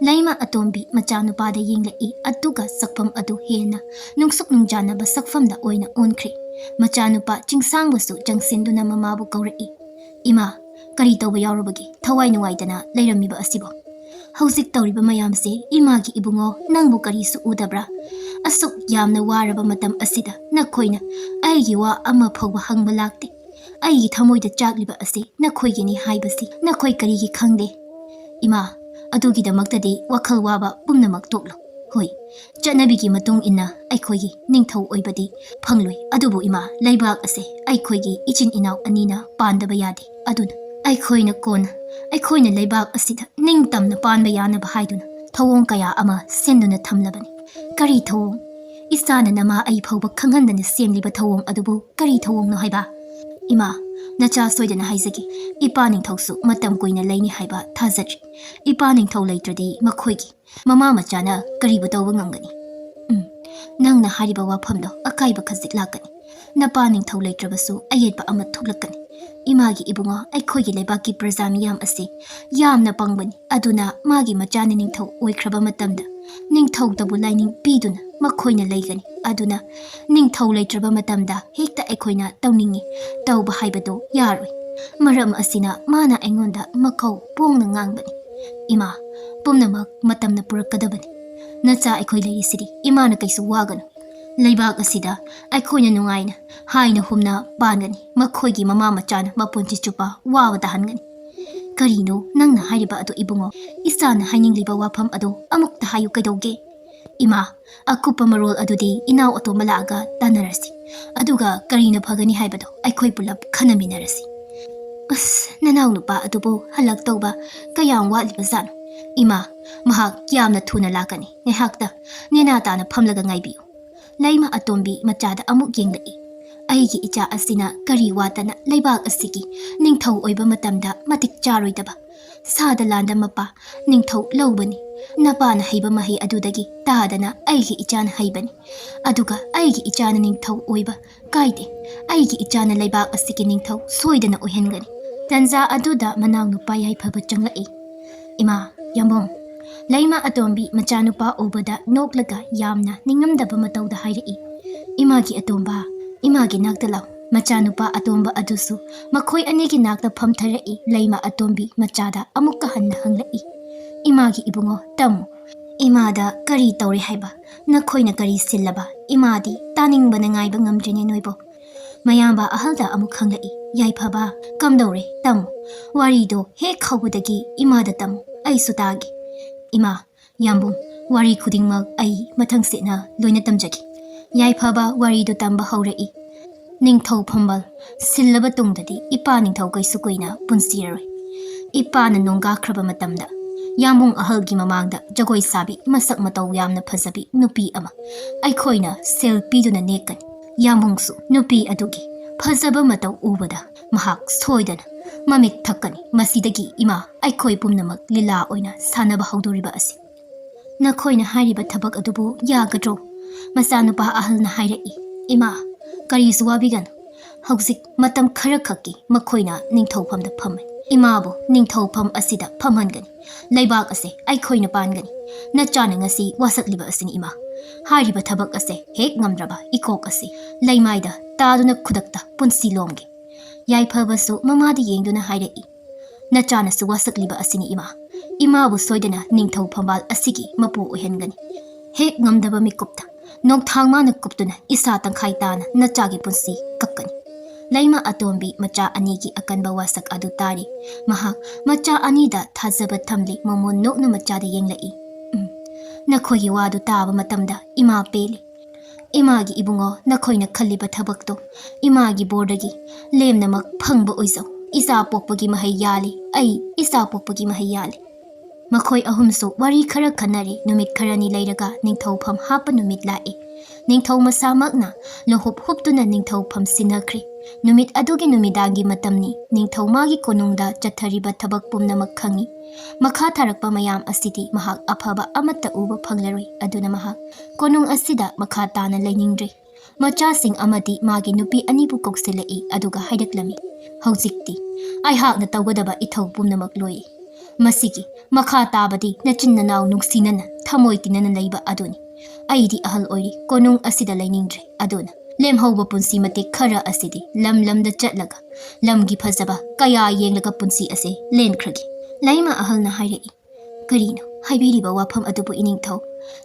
ꯂꯩꯃ ꯑꯇꯣꯝꯕꯤ ꯃꯆꯥꯅꯨꯄꯥꯗ ꯌꯦꯡꯂꯛꯏ, ꯑꯗꯨꯒ ꯁꯛꯐꯝ ꯑꯗꯨ ꯍꯦꯟꯅ ꯅꯨꯡꯁꯨꯛ ꯅꯨꯡꯖꯥꯅꯕ ꯁꯛꯐꯝꯗ ꯑꯣꯏꯅ ꯑꯣꯟꯈ꯭ꯔꯦ꯫ ꯃꯆꯥꯅꯨꯄꯥ ꯆꯤꯡꯁꯥꯡꯕꯁꯨ ꯆꯪꯁꯤꯟꯗꯨꯅ ꯃꯃꯥꯕꯨ ꯀꯧꯔꯛꯏ꯫ "ꯏꯃꯥ, ꯀꯔꯤ ꯇꯧꯕ ꯌꯥꯎꯔꯕꯒꯦ ꯊꯋꯥꯏ ꯅꯨꯡꯉꯥꯏꯇꯅ ꯂꯩꯔꯝꯃꯤꯕ ꯑꯁꯤꯕꯣ?" "ꯍꯧꯖꯤꯛ ꯇꯧꯔꯤꯕ ꯃꯌꯥꯝꯁꯦ ꯏꯃꯥꯒꯤ ꯏꯕꯨꯡꯉꯣ, ꯅꯪꯕꯨ ꯀꯔꯤꯁꯨ ꯎꯗꯕ꯭ꯔꯥ? ꯑꯁꯨꯛ ꯌꯥꯝꯅ ꯋꯥꯔꯕ ꯃꯇꯝ ꯑꯁꯤꯗ ꯅꯈꯣꯏꯅ ꯑꯩꯒꯤ ꯋꯥ ꯑꯃ ꯐꯥꯎꯕ ꯍꯪꯕ ꯂꯥꯛꯇꯦ꯫ ꯑꯩꯒꯤ ꯊꯃꯣꯏꯗ ꯆꯥꯛꯂꯤꯕ ꯑꯁꯤ ꯅꯈꯣꯏꯒꯤꯅꯤ ꯍꯥꯏꯕꯁꯤ ꯅꯈꯣꯏ ꯀꯔꯤꯒꯤ ꯈꯪꯗꯦ?" "ꯏꯃꯥ, ꯑꯗꯨꯒꯤꯗꯃꯛꯇꯗꯤ ꯋꯥꯈꯜ ꯋꯥꯕ ꯄꯨꯝꯅꯃꯛ ꯇꯣꯛꯂꯣ꯫ ꯍꯣꯏ, ꯆꯠꯅꯕꯤꯒꯤ ꯃꯇꯨꯡ ꯏꯟꯅ ꯑꯩꯈꯣꯏꯒꯤ ꯅꯤꯡꯊꯧ ꯑꯣꯏꯕꯗꯤ ꯐꯪꯂꯣꯏ, ꯑꯗꯨꯕꯨ ꯏꯃꯥ, ꯂꯩꯕꯥꯛ ꯑꯁꯦ ꯑꯩꯈꯣꯏꯒꯤ ꯏꯆꯤꯟ ꯏꯅꯥꯎ ꯑꯅꯤꯅ ꯄꯥꯟꯗꯕ ꯌꯥꯗꯦ꯫ ꯑꯗꯨꯅ ꯑꯩꯈꯣꯏꯅ ꯀꯣꯟꯅ ꯑꯩꯈꯣꯏꯅ ꯂꯩꯕꯥꯛ ꯑꯁꯤꯗ ꯅꯤꯡꯇꯝꯅ ꯄꯥꯟꯕ ꯌꯥꯅꯕ ꯍꯥꯏꯗꯨꯅ ꯊꯧꯑꯣꯡ ꯀꯌꯥ ꯑꯃ ꯁꯤꯟꯗꯨꯅ ꯊꯝꯂꯕꯅꯤ꯫" "ꯀꯔꯤ ꯊꯧꯑꯣꯡ? ꯏꯆꯥꯅ ꯅꯃꯥ ꯑꯩ ꯐꯥꯎꯕ ꯈꯪꯍꯟꯗꯅ ꯁꯦꯝꯂꯤꯕ ꯊꯧꯑꯣꯡ ꯑꯗꯨꯕꯨ ꯀꯔꯤ ꯊꯧꯑꯣꯡꯅꯣ ꯍꯥꯏꯕ?" "ꯏꯃꯥ, ꯅꯆꯥ ꯁꯣꯏꯗꯅ ꯍꯥꯏꯖꯒꯦ, ꯏꯄꯥ ꯅꯤꯡꯊꯧꯁꯨ ꯃꯇꯝ ꯀꯨꯏꯅ ꯂꯩꯅꯤ ꯍꯥꯏꯕ ꯊꯥꯖꯗ꯭ꯔꯤ꯫ ꯏꯄꯥ ꯅꯤꯡꯊꯧ ꯂꯩꯇ꯭ꯔꯗꯤ ꯃꯈꯣꯏꯒꯤ ꯃꯃꯥ ꯃꯆꯥꯅ ꯀꯔꯤꯕꯨ ꯇꯧꯕ ꯉꯝꯒꯅꯤ?" "ꯎꯝ, ꯅꯪꯅ ꯍꯥꯏꯔꯤꯕ ꯋꯥꯐꯝꯗꯣ ꯑꯀꯥꯏꯕ ꯈꯖꯤꯛ ꯂꯥꯛꯀꯅꯤ꯫ ꯅꯄꯥ ꯅꯤꯡꯊꯧ ꯂꯩꯇ꯭ꯔꯕꯁꯨ ꯑꯌꯦꯠꯄ ꯑꯃ ꯊꯣꯛꯂꯛꯀꯅꯤ꯫ ꯏꯃꯥꯒꯤ ꯏꯕꯨꯡꯉꯣ, ꯑꯩꯈꯣꯏꯒꯤ ꯂꯩꯕꯥꯛꯀꯤ ꯄ꯭ꯔꯖꯥ ꯃꯤꯌꯥꯝ ꯑꯁꯤ ꯌꯥꯝꯅ ꯄꯪꯕꯅꯤ꯫ ꯑꯗꯨꯅ ꯃꯥꯒꯤ ꯃꯆꯥꯅ ꯅꯤꯡꯊꯧ ꯑꯣꯏꯈ꯭ꯔꯕ ꯃꯇꯝꯗ ꯅꯤꯡꯊꯧꯗꯕꯨ ꯂꯥꯏꯅꯤꯡ ꯄꯤꯗꯨꯅ ꯃꯈꯣꯏꯅ ꯂꯩꯒꯅꯤ꯫ ꯑꯗꯨꯅ ꯅꯤꯡꯊꯧ ꯂꯩꯇ꯭ꯔꯕ ꯃꯇꯝꯗ ꯍꯦꯛꯇ ꯑꯩꯈꯣꯏꯅ ꯇꯧꯅꯤꯡꯉꯤ ꯇꯧꯕ ꯍꯥꯏꯕꯗꯨ ꯌꯥꯔꯣꯏ꯫ ꯃꯔꯝ ꯑꯁꯤꯅ ꯃꯥꯅ ꯑꯩꯉꯣꯟꯗ ꯃꯀꯧ ꯄꯣꯡꯅ ꯉꯥꯡꯕꯅꯤ꯫ ꯏꯃꯥ, ꯄꯨꯝꯅꯃꯛ ꯃꯇꯝꯅ ꯄꯨꯔꯛꯀꯗꯕꯅꯤ꯫ ꯅꯆꯥ ꯑꯩꯈꯣꯏ ꯂꯩꯔꯤꯁꯤꯗꯤ꯫ ꯏꯃꯥꯅ ꯀꯩꯁꯨ ꯋꯥꯒꯅꯨ꯫ ꯂꯩꯕꯥꯛ ꯑꯁꯤꯗ ꯑꯩꯈꯣꯏꯅ ꯅꯨꯡꯉꯥꯏꯅ ꯍꯥꯏꯅ ꯍꯨꯝꯅ ꯄꯥꯟꯒꯅꯤ꯫ ꯃꯈꯣꯏꯒꯤ ꯃꯃꯥ ꯃꯆꯥꯅ ꯃꯄꯨꯟꯁꯤ ꯆꯨꯞꯄ ꯋꯥꯕ ꯇꯥꯍꯟꯒꯅꯤ꯫" "ꯀꯔꯤꯅꯣ ꯅꯪꯅ ꯍꯥꯏꯔꯤꯕ ꯑꯗꯨ ꯏꯕꯨꯡꯉꯣ? ꯏꯆꯥꯅ ꯍꯥꯏꯅꯤꯡꯂꯤꯕ ꯋꯥꯐꯝ ꯑꯗꯨ ꯑꯃꯨꯛꯇ ꯍꯥꯏꯌꯨ ꯀꯩꯗꯧꯒꯦ?" "ꯏꯃꯥ, ꯑꯀꯨꯞꯄ ꯃꯔꯣꯜ ꯑꯗꯨꯗꯤ ꯏꯅꯥꯎ ꯑꯇꯣꯝꯕ ꯂꯥꯛꯑꯒ ꯇꯥꯟꯅꯔꯁꯤ꯫ ꯑꯗꯨꯒ ꯀꯔꯤꯅ ꯐꯒꯅꯤ ꯍꯥꯏꯕꯗꯣ ꯑꯩꯈꯣꯏ ꯄꯨꯂꯞ ꯈꯟꯅꯃꯤꯟꯅꯔꯁꯤ꯫" "ꯑꯁ, ꯅꯅꯥꯎ ꯅꯨꯄꯥ ꯑꯗꯨꯕꯨ ꯍꯜꯂꯛꯇꯧꯕ ꯀꯌꯥꯝ ꯋꯥꯠꯂꯤꯕꯖꯥꯠꯅꯣ?" "ꯏꯃꯥ, ꯃꯍꯥꯛ ꯌꯥꯝꯅ ꯊꯨꯅ ꯂꯥꯛꯀꯅꯤ, ꯉꯥꯏꯍꯥꯛꯇ ꯅꯦꯅꯥ ꯇꯥꯅ ꯐꯝꯂꯒ ꯉꯥꯏꯕꯤꯌꯨ꯫" ꯂꯩꯃ ꯑꯇꯣꯝꯕꯤ ꯃꯆꯥꯗ ꯑꯃꯨꯛ ꯌꯦꯡꯂꯛꯏ꯫ "ꯑꯩꯒꯤ ꯏꯆꯥ ꯑꯁꯤꯅ ꯀꯔꯤ ꯋꯥꯠꯇꯅ ꯂꯩꯕꯥꯛ ꯑꯁꯤꯒꯤ ꯅꯤꯡꯊꯧ ꯑꯣꯏꯕ ꯃꯇꯝꯗ ꯃꯇꯤꯛ ꯆꯥꯔꯣꯏꯗꯕ? ꯁꯥꯗ ꯂꯥꯟꯗ ꯃꯄꯥ ꯅꯤꯡꯊꯧ ꯂꯧꯕꯅꯤ꯫ ꯅꯄꯥꯅ ꯍꯩꯕ ꯃꯍꯩ ꯑꯗꯨꯗꯒꯤ ꯇꯥꯗꯅ ꯑꯩꯒꯤ ꯏꯆꯥꯅ ꯍꯩꯕꯅꯤ꯫ ꯑꯗꯨꯒ ꯑꯩꯒꯤ ꯏꯆꯥꯅ ꯅꯤꯡꯊꯧ ꯑꯣꯏꯕ ꯀꯥꯏꯗꯦ꯫ ꯑꯩꯒꯤ ꯏꯆꯥꯅ ꯂꯩꯕꯥꯛ ꯑꯁꯤꯒꯤ ꯅꯤꯡꯊꯧ ꯁꯣꯏꯗꯅ ꯑꯣꯏꯍꯟꯒꯅꯤ꯫" ꯇꯟꯖꯥ ꯑꯗꯨꯗ ꯃꯅꯥꯎꯅꯨꯄꯥ ꯌꯥꯏꯐꯕ ꯆꯪꯂꯛꯏ꯫ "ꯏꯃꯥ, ꯌꯥꯝꯕꯨꯡ꯫" ꯂꯩꯃ ꯑꯇꯣꯝꯕꯤ ꯃꯆꯥꯅꯨꯄꯥ ꯎꯕꯗ ꯅꯣꯛꯂꯒ ꯌꯥꯝꯅ ꯅꯤꯡꯉꯝꯗꯕ ꯃꯇꯧꯗ ꯍꯥꯏꯔꯛꯏ꯫ "ꯏꯃꯥꯒꯤ ꯑꯇꯣꯝꯕ, ꯏꯃꯥꯒꯤ ꯅꯥꯛꯇ ꯂꯥꯎ꯫" ꯃꯆꯥꯅꯨꯄꯥ ꯑꯇꯣꯝꯕ ꯑꯗꯨꯁꯨ ꯃꯈꯣꯏ ꯑꯅꯤꯒꯤ ꯅꯥꯛꯇ ꯐꯝꯊꯔꯛꯏ꯫ ꯂꯩꯃ ꯑꯇꯣꯝꯕꯤ ꯃꯆꯥꯗ ꯑꯃꯨꯛꯀ ꯍꯟꯅ ꯍꯪꯂꯛꯏ꯫ "ꯏꯃꯥꯒꯤ ꯏꯕꯨꯡꯉꯣ, ꯇꯝꯃꯨ꯫ ꯏꯃꯥꯗ ꯀꯔꯤ ꯇꯧꯔꯦ ꯍꯥꯏꯕ? ꯅꯈꯣꯏꯅ ꯀꯔꯤ ꯁꯤꯜꯂꯕ? ꯏꯃꯥꯗꯤ ꯇꯥꯅꯤꯡꯕꯅ ꯉꯥꯏꯕ ꯉꯝꯗ꯭ꯔꯦꯅꯦ ꯅꯣꯏꯕꯣ꯫" ꯃꯌꯥꯝꯕ ꯑꯍꯜꯗ ꯑꯃꯨꯛ ꯍꯪꯂꯛꯏ꯫ "ꯌꯥꯏꯐꯕ, ꯀꯝꯗꯧꯔꯦ? ꯇꯝꯃꯨ꯫ ꯋꯥꯔꯤꯗꯣ ꯍꯦꯛ ꯍꯧꯕꯗꯒꯤ ꯏꯃꯥꯗ ꯇꯝꯃꯨ, ꯑꯩꯁꯨ ꯇꯥꯒꯦ꯫" "ꯏꯃꯥ, ꯌꯥꯝꯕꯨꯡ, ꯋꯥꯔꯤ ꯈꯨꯗꯤꯡꯃꯛ ꯑꯩ ꯃꯊꯪ ꯁꯦꯠꯅ ꯂꯣꯏꯅ ꯇꯝꯖꯒꯦ꯫" ꯌꯥꯏꯐꯕ ꯋꯥꯔꯤꯗꯨ ꯇꯝꯕ ꯍꯧꯔꯛꯏ꯫ "ꯅꯤꯡꯊꯧ ꯐꯝꯕꯥꯜ ꯁꯤꯜꯂꯕ ꯇꯨꯡꯗꯗꯤ ꯏꯄꯥ ꯅꯤꯡꯊꯧ ꯀꯩꯁꯨ ꯀꯨꯏꯅ ꯄꯨꯟꯁꯤꯔꯔꯣꯏ꯫ ꯏꯄꯥꯅ ꯅꯣꯡꯒꯥꯈ꯭ꯔꯕ ꯃꯇꯝꯗ ꯌꯥꯝꯕꯨꯡ ꯑꯍꯜꯒꯤ ꯃꯃꯥꯡꯗ ꯖꯒꯣꯏ ꯁꯥꯕꯤ, ꯃꯁꯛ ꯃꯇꯧ ꯌꯥꯝꯅ ꯐꯖꯕꯤ ꯅꯨꯄꯤ ꯑꯃ ꯑꯩꯈꯣꯏꯅ ꯁꯦꯜ ꯄꯤꯗꯨꯅ ꯅꯦꯛꯀꯅꯤ꯫ ꯌꯥꯝꯕꯨꯡꯁꯨ ꯅꯨꯄꯤ ꯑꯗꯨꯒꯤ ꯐꯖꯕ ꯃꯇꯧ ꯎꯕꯗ ꯃꯍꯥꯛ ꯁꯣꯏꯗꯅ ꯃꯃꯤꯠ ꯊꯛꯀꯅꯤ꯫ ꯃꯁꯤꯗꯒꯤ ꯏꯃꯥ, ꯑꯩꯈꯣꯏ ꯄꯨꯝꯅꯃꯛ ꯂꯤꯂꯥ ꯑꯣꯏꯅ ꯁꯥꯟꯅꯕ ꯍꯧꯗꯣꯔꯤꯕ ꯑꯁꯤ꯫ ꯅꯈꯣꯏꯅ ꯍꯥꯏꯔꯤꯕ ꯊꯕꯛ ꯑꯗꯨꯕꯨ ꯌꯥꯒꯗ꯭ꯔꯣ?" ꯃꯆꯥꯅꯨꯄꯥ ꯑꯍꯜꯅ ꯍꯥꯏꯔꯛꯏ꯫ "ꯏꯃꯥ, ꯀꯔꯤꯁꯨ ꯋꯥꯕꯤꯒꯅꯨ꯫ ꯍꯧꯖꯤꯛ ꯃꯇꯝ ꯈꯔꯈꯛꯀꯤ ꯃꯈꯣꯏꯅ ꯅꯤꯡꯊꯧꯐꯝꯗ ꯐꯝꯃꯦ꯫ ꯏꯃꯥꯕꯨ ꯅꯤꯡꯊꯧꯐꯝ ꯑꯁꯤꯗ ꯐꯝꯍꯟꯒꯅꯤ꯫ ꯂꯩꯕꯥꯛ ꯑꯁꯦ ꯑꯩꯈꯣꯏꯅ ꯄꯥꯟꯒꯅꯤ꯫ ꯅꯆꯥꯅ ꯉꯁꯤ ꯋꯥꯁꯛꯂꯤꯕ ꯑꯁꯤꯅꯤ ꯏꯃꯥ꯫ ꯍꯥꯏꯔꯤꯕ ꯊꯕꯛ ꯑꯁꯦ ꯍꯦꯛ ꯉꯝꯗ꯭ꯔꯕ ꯏꯀꯣꯛ ꯑꯁꯤ ꯂꯩꯃꯥꯏꯗ ꯇꯥꯗꯨꯅ ꯈꯨꯗꯛꯇ ꯄꯨꯟꯁꯤ ꯂꯣꯝꯒꯦ꯫" ꯌꯥꯏꯐꯕꯁꯨ ꯃꯃꯥꯗ ꯌꯦꯡꯗꯨꯅ ꯍꯥꯏꯔꯛꯏ꯫ "ꯅꯆꯥꯅꯁꯨ ꯋꯥꯁꯛꯂꯤꯕ ꯑꯁꯤꯅꯤ ꯏꯃꯥ꯫ ꯏꯃꯥꯕꯨ ꯁꯣꯏꯗꯅ ꯅꯤꯡꯊꯧ ꯐꯝꯕꯥꯜ ꯑꯁꯤꯒꯤ ꯃꯄꯨ ꯑꯣꯏꯍꯟꯒꯅꯤ꯫ ꯍꯦꯛ ꯉꯝꯗꯕ ꯃꯤꯀꯨꯞꯇ ꯅꯣꯡꯊꯥꯡ ꯃꯥꯅ ꯀꯨꯞꯇꯨꯅ ꯏꯁꯥ ꯇꯪꯈꯥꯏ ꯇꯥꯅ ꯅꯆꯥꯒꯤ ꯄꯨꯟꯁꯤ ꯀꯛꯀꯅꯤ꯫" ꯂꯩꯃ ꯑꯇꯣꯝꯕꯤ ꯃꯆꯥ ꯑꯅꯤꯒꯤ ꯑꯀꯟꯕ ꯋꯥꯁꯛ ꯑꯗꯨ ꯇꯥꯔꯤ꯫ ꯃꯍꯥꯛ ꯃꯆꯥ ꯑꯅꯤꯗ ꯊꯥꯖꯕ ꯊꯝꯂꯤ꯫ ꯃꯃꯣꯟ ꯅꯣꯛꯅ ꯃꯆꯥꯗ ꯌꯦꯡꯂꯛꯏ꯫ "ꯎꯝ, ꯅꯈꯣꯏꯒꯤ ꯋꯥꯗꯨ ꯇꯥꯕ ꯃꯇꯝꯗ ꯏꯃꯥ ꯄꯦꯜꯂꯤ꯫ ꯏꯃꯥꯒꯤ ꯏꯕꯨꯡꯉꯣ, ꯅꯈꯣꯏꯅ ꯈꯜꯂꯤꯕ ꯊꯕꯛꯇꯣ ꯏꯃꯥꯒꯤ ꯕꯣꯔꯗꯒꯤ ꯂꯦꯝꯅꯃꯛ ꯐꯪꯕ ꯑꯣꯏꯖꯧ꯫ ꯏꯆꯥ ꯄꯣꯛꯄꯒꯤ ꯃꯍꯩ ꯌꯥꯜꯂꯤ꯫ ꯑꯩ ꯏꯆꯥ ꯄꯣꯛꯄꯒꯤ ꯃꯍꯩ ꯌꯥꯜꯂꯤ꯫" ꯃꯈꯣꯏ ꯑꯍꯨꯝꯁꯨ ꯋꯥꯔꯤ ꯈꯔ ꯈꯟꯅꯔꯦ꯫ ꯅꯨꯃꯤꯠ ꯈꯔꯅꯤ ꯂꯩꯔꯒ ꯅꯤꯡꯊꯧꯐꯝ ꯍꯥꯞꯄ ꯅꯨꯃꯤꯠ ꯂꯥꯛꯑꯦ꯫ ꯅꯤꯡꯊꯧ ꯃꯁꯥꯃꯛꯅ ꯂꯨꯍꯨꯞ ꯍꯨꯞꯇꯨꯅ ꯅꯤꯡꯊꯧꯐꯝ ꯁꯤꯟꯅꯈ꯭ꯔꯦ꯫ ꯅꯨꯃꯤꯠ ꯑꯗꯨꯒꯤ ꯅꯨꯃꯤꯗꯥꯡꯒꯤ ꯃꯇꯝꯅꯤ꯫ ꯅꯤꯡꯊꯧ ꯃꯥꯒꯤ ꯀꯣꯅꯨꯡꯗ ꯆꯠꯊꯔꯤꯕ ꯊꯕꯛ ꯄꯨꯝꯅꯃꯛ ꯈꯪꯏ꯫ ꯃꯈꯥ ꯊꯥꯔꯛꯄ ꯃꯌꯥꯝ ꯑꯁꯤꯗꯤ ꯃꯍꯥꯛ ꯑꯐꯕ ꯑꯃꯠꯇ ꯎꯕ ꯐꯪꯂꯔꯣꯏ꯫ ꯑꯗꯨꯅ ꯃꯍꯥꯛ ꯀꯣꯅꯨꯡ ꯑꯁꯤꯗ ꯃꯈꯥ ꯇꯥꯅ ꯂꯩꯅꯤꯡꯗ꯭ꯔꯦ꯫ ꯃꯆꯥꯁꯤꯡ ꯑꯃꯗꯤ ꯃꯥꯒꯤ ꯅꯨꯄꯤ ꯑꯅꯤꯕꯨ ꯀꯧꯁꯤꯜꯂꯛꯏ, ꯑꯗꯨꯒ ꯍꯥꯏꯔꯛꯂꯝꯃꯤ, "ꯍꯧꯖꯤꯛꯇꯤ ꯑꯩꯍꯥꯛꯅ ꯇꯧꯒꯗꯕ ꯏꯊꯧ ꯄꯨꯝꯅꯃꯛ ꯂꯣꯏ꯫ ꯃꯁꯤꯒꯤ ꯃꯈꯥ ꯇꯥꯕꯗꯤ ꯅꯆꯤꯟ ꯅꯅꯥꯎ ꯅꯨꯡꯁꯤꯅꯅ, ꯊꯃꯣꯏ ꯇꯤꯟꯅꯅ ꯂꯩꯕ ꯑꯗꯨꯅꯤ꯫ ꯑꯩꯗꯤ ꯑꯍꯜ ꯑꯣꯏꯔꯤ, ꯀꯣꯅꯨꯡ ꯑꯁꯤꯗ ꯂꯩꯅꯤꯡꯗ꯭ꯔꯦ꯫ ꯑꯗꯨꯅ ꯂꯦꯝꯍꯧꯕ ꯄꯨꯟꯁꯤ ꯃꯇꯦꯛ ꯈꯔ ꯑꯁꯤꯗꯤ ꯂꯝ ꯂꯝꯗ ꯆꯠꯂꯒ ꯂꯝꯒꯤ ꯐꯖꯕ ꯀꯌꯥ ꯌꯦꯡꯂꯒ ꯄꯨꯟꯁꯤ ꯑꯁꯦ ꯂꯦꯟꯈ꯭ꯔꯒꯦ꯫" ꯂꯩꯃ ꯑꯍꯜꯅ ꯍꯥꯏꯔꯛꯏ, "ꯀꯔꯤꯅꯣ ꯍꯥꯏꯕꯤꯔꯤꯕ ꯋꯥꯐꯝ ꯑꯗꯨꯕꯨ, ꯏꯅꯤꯡꯊꯧ?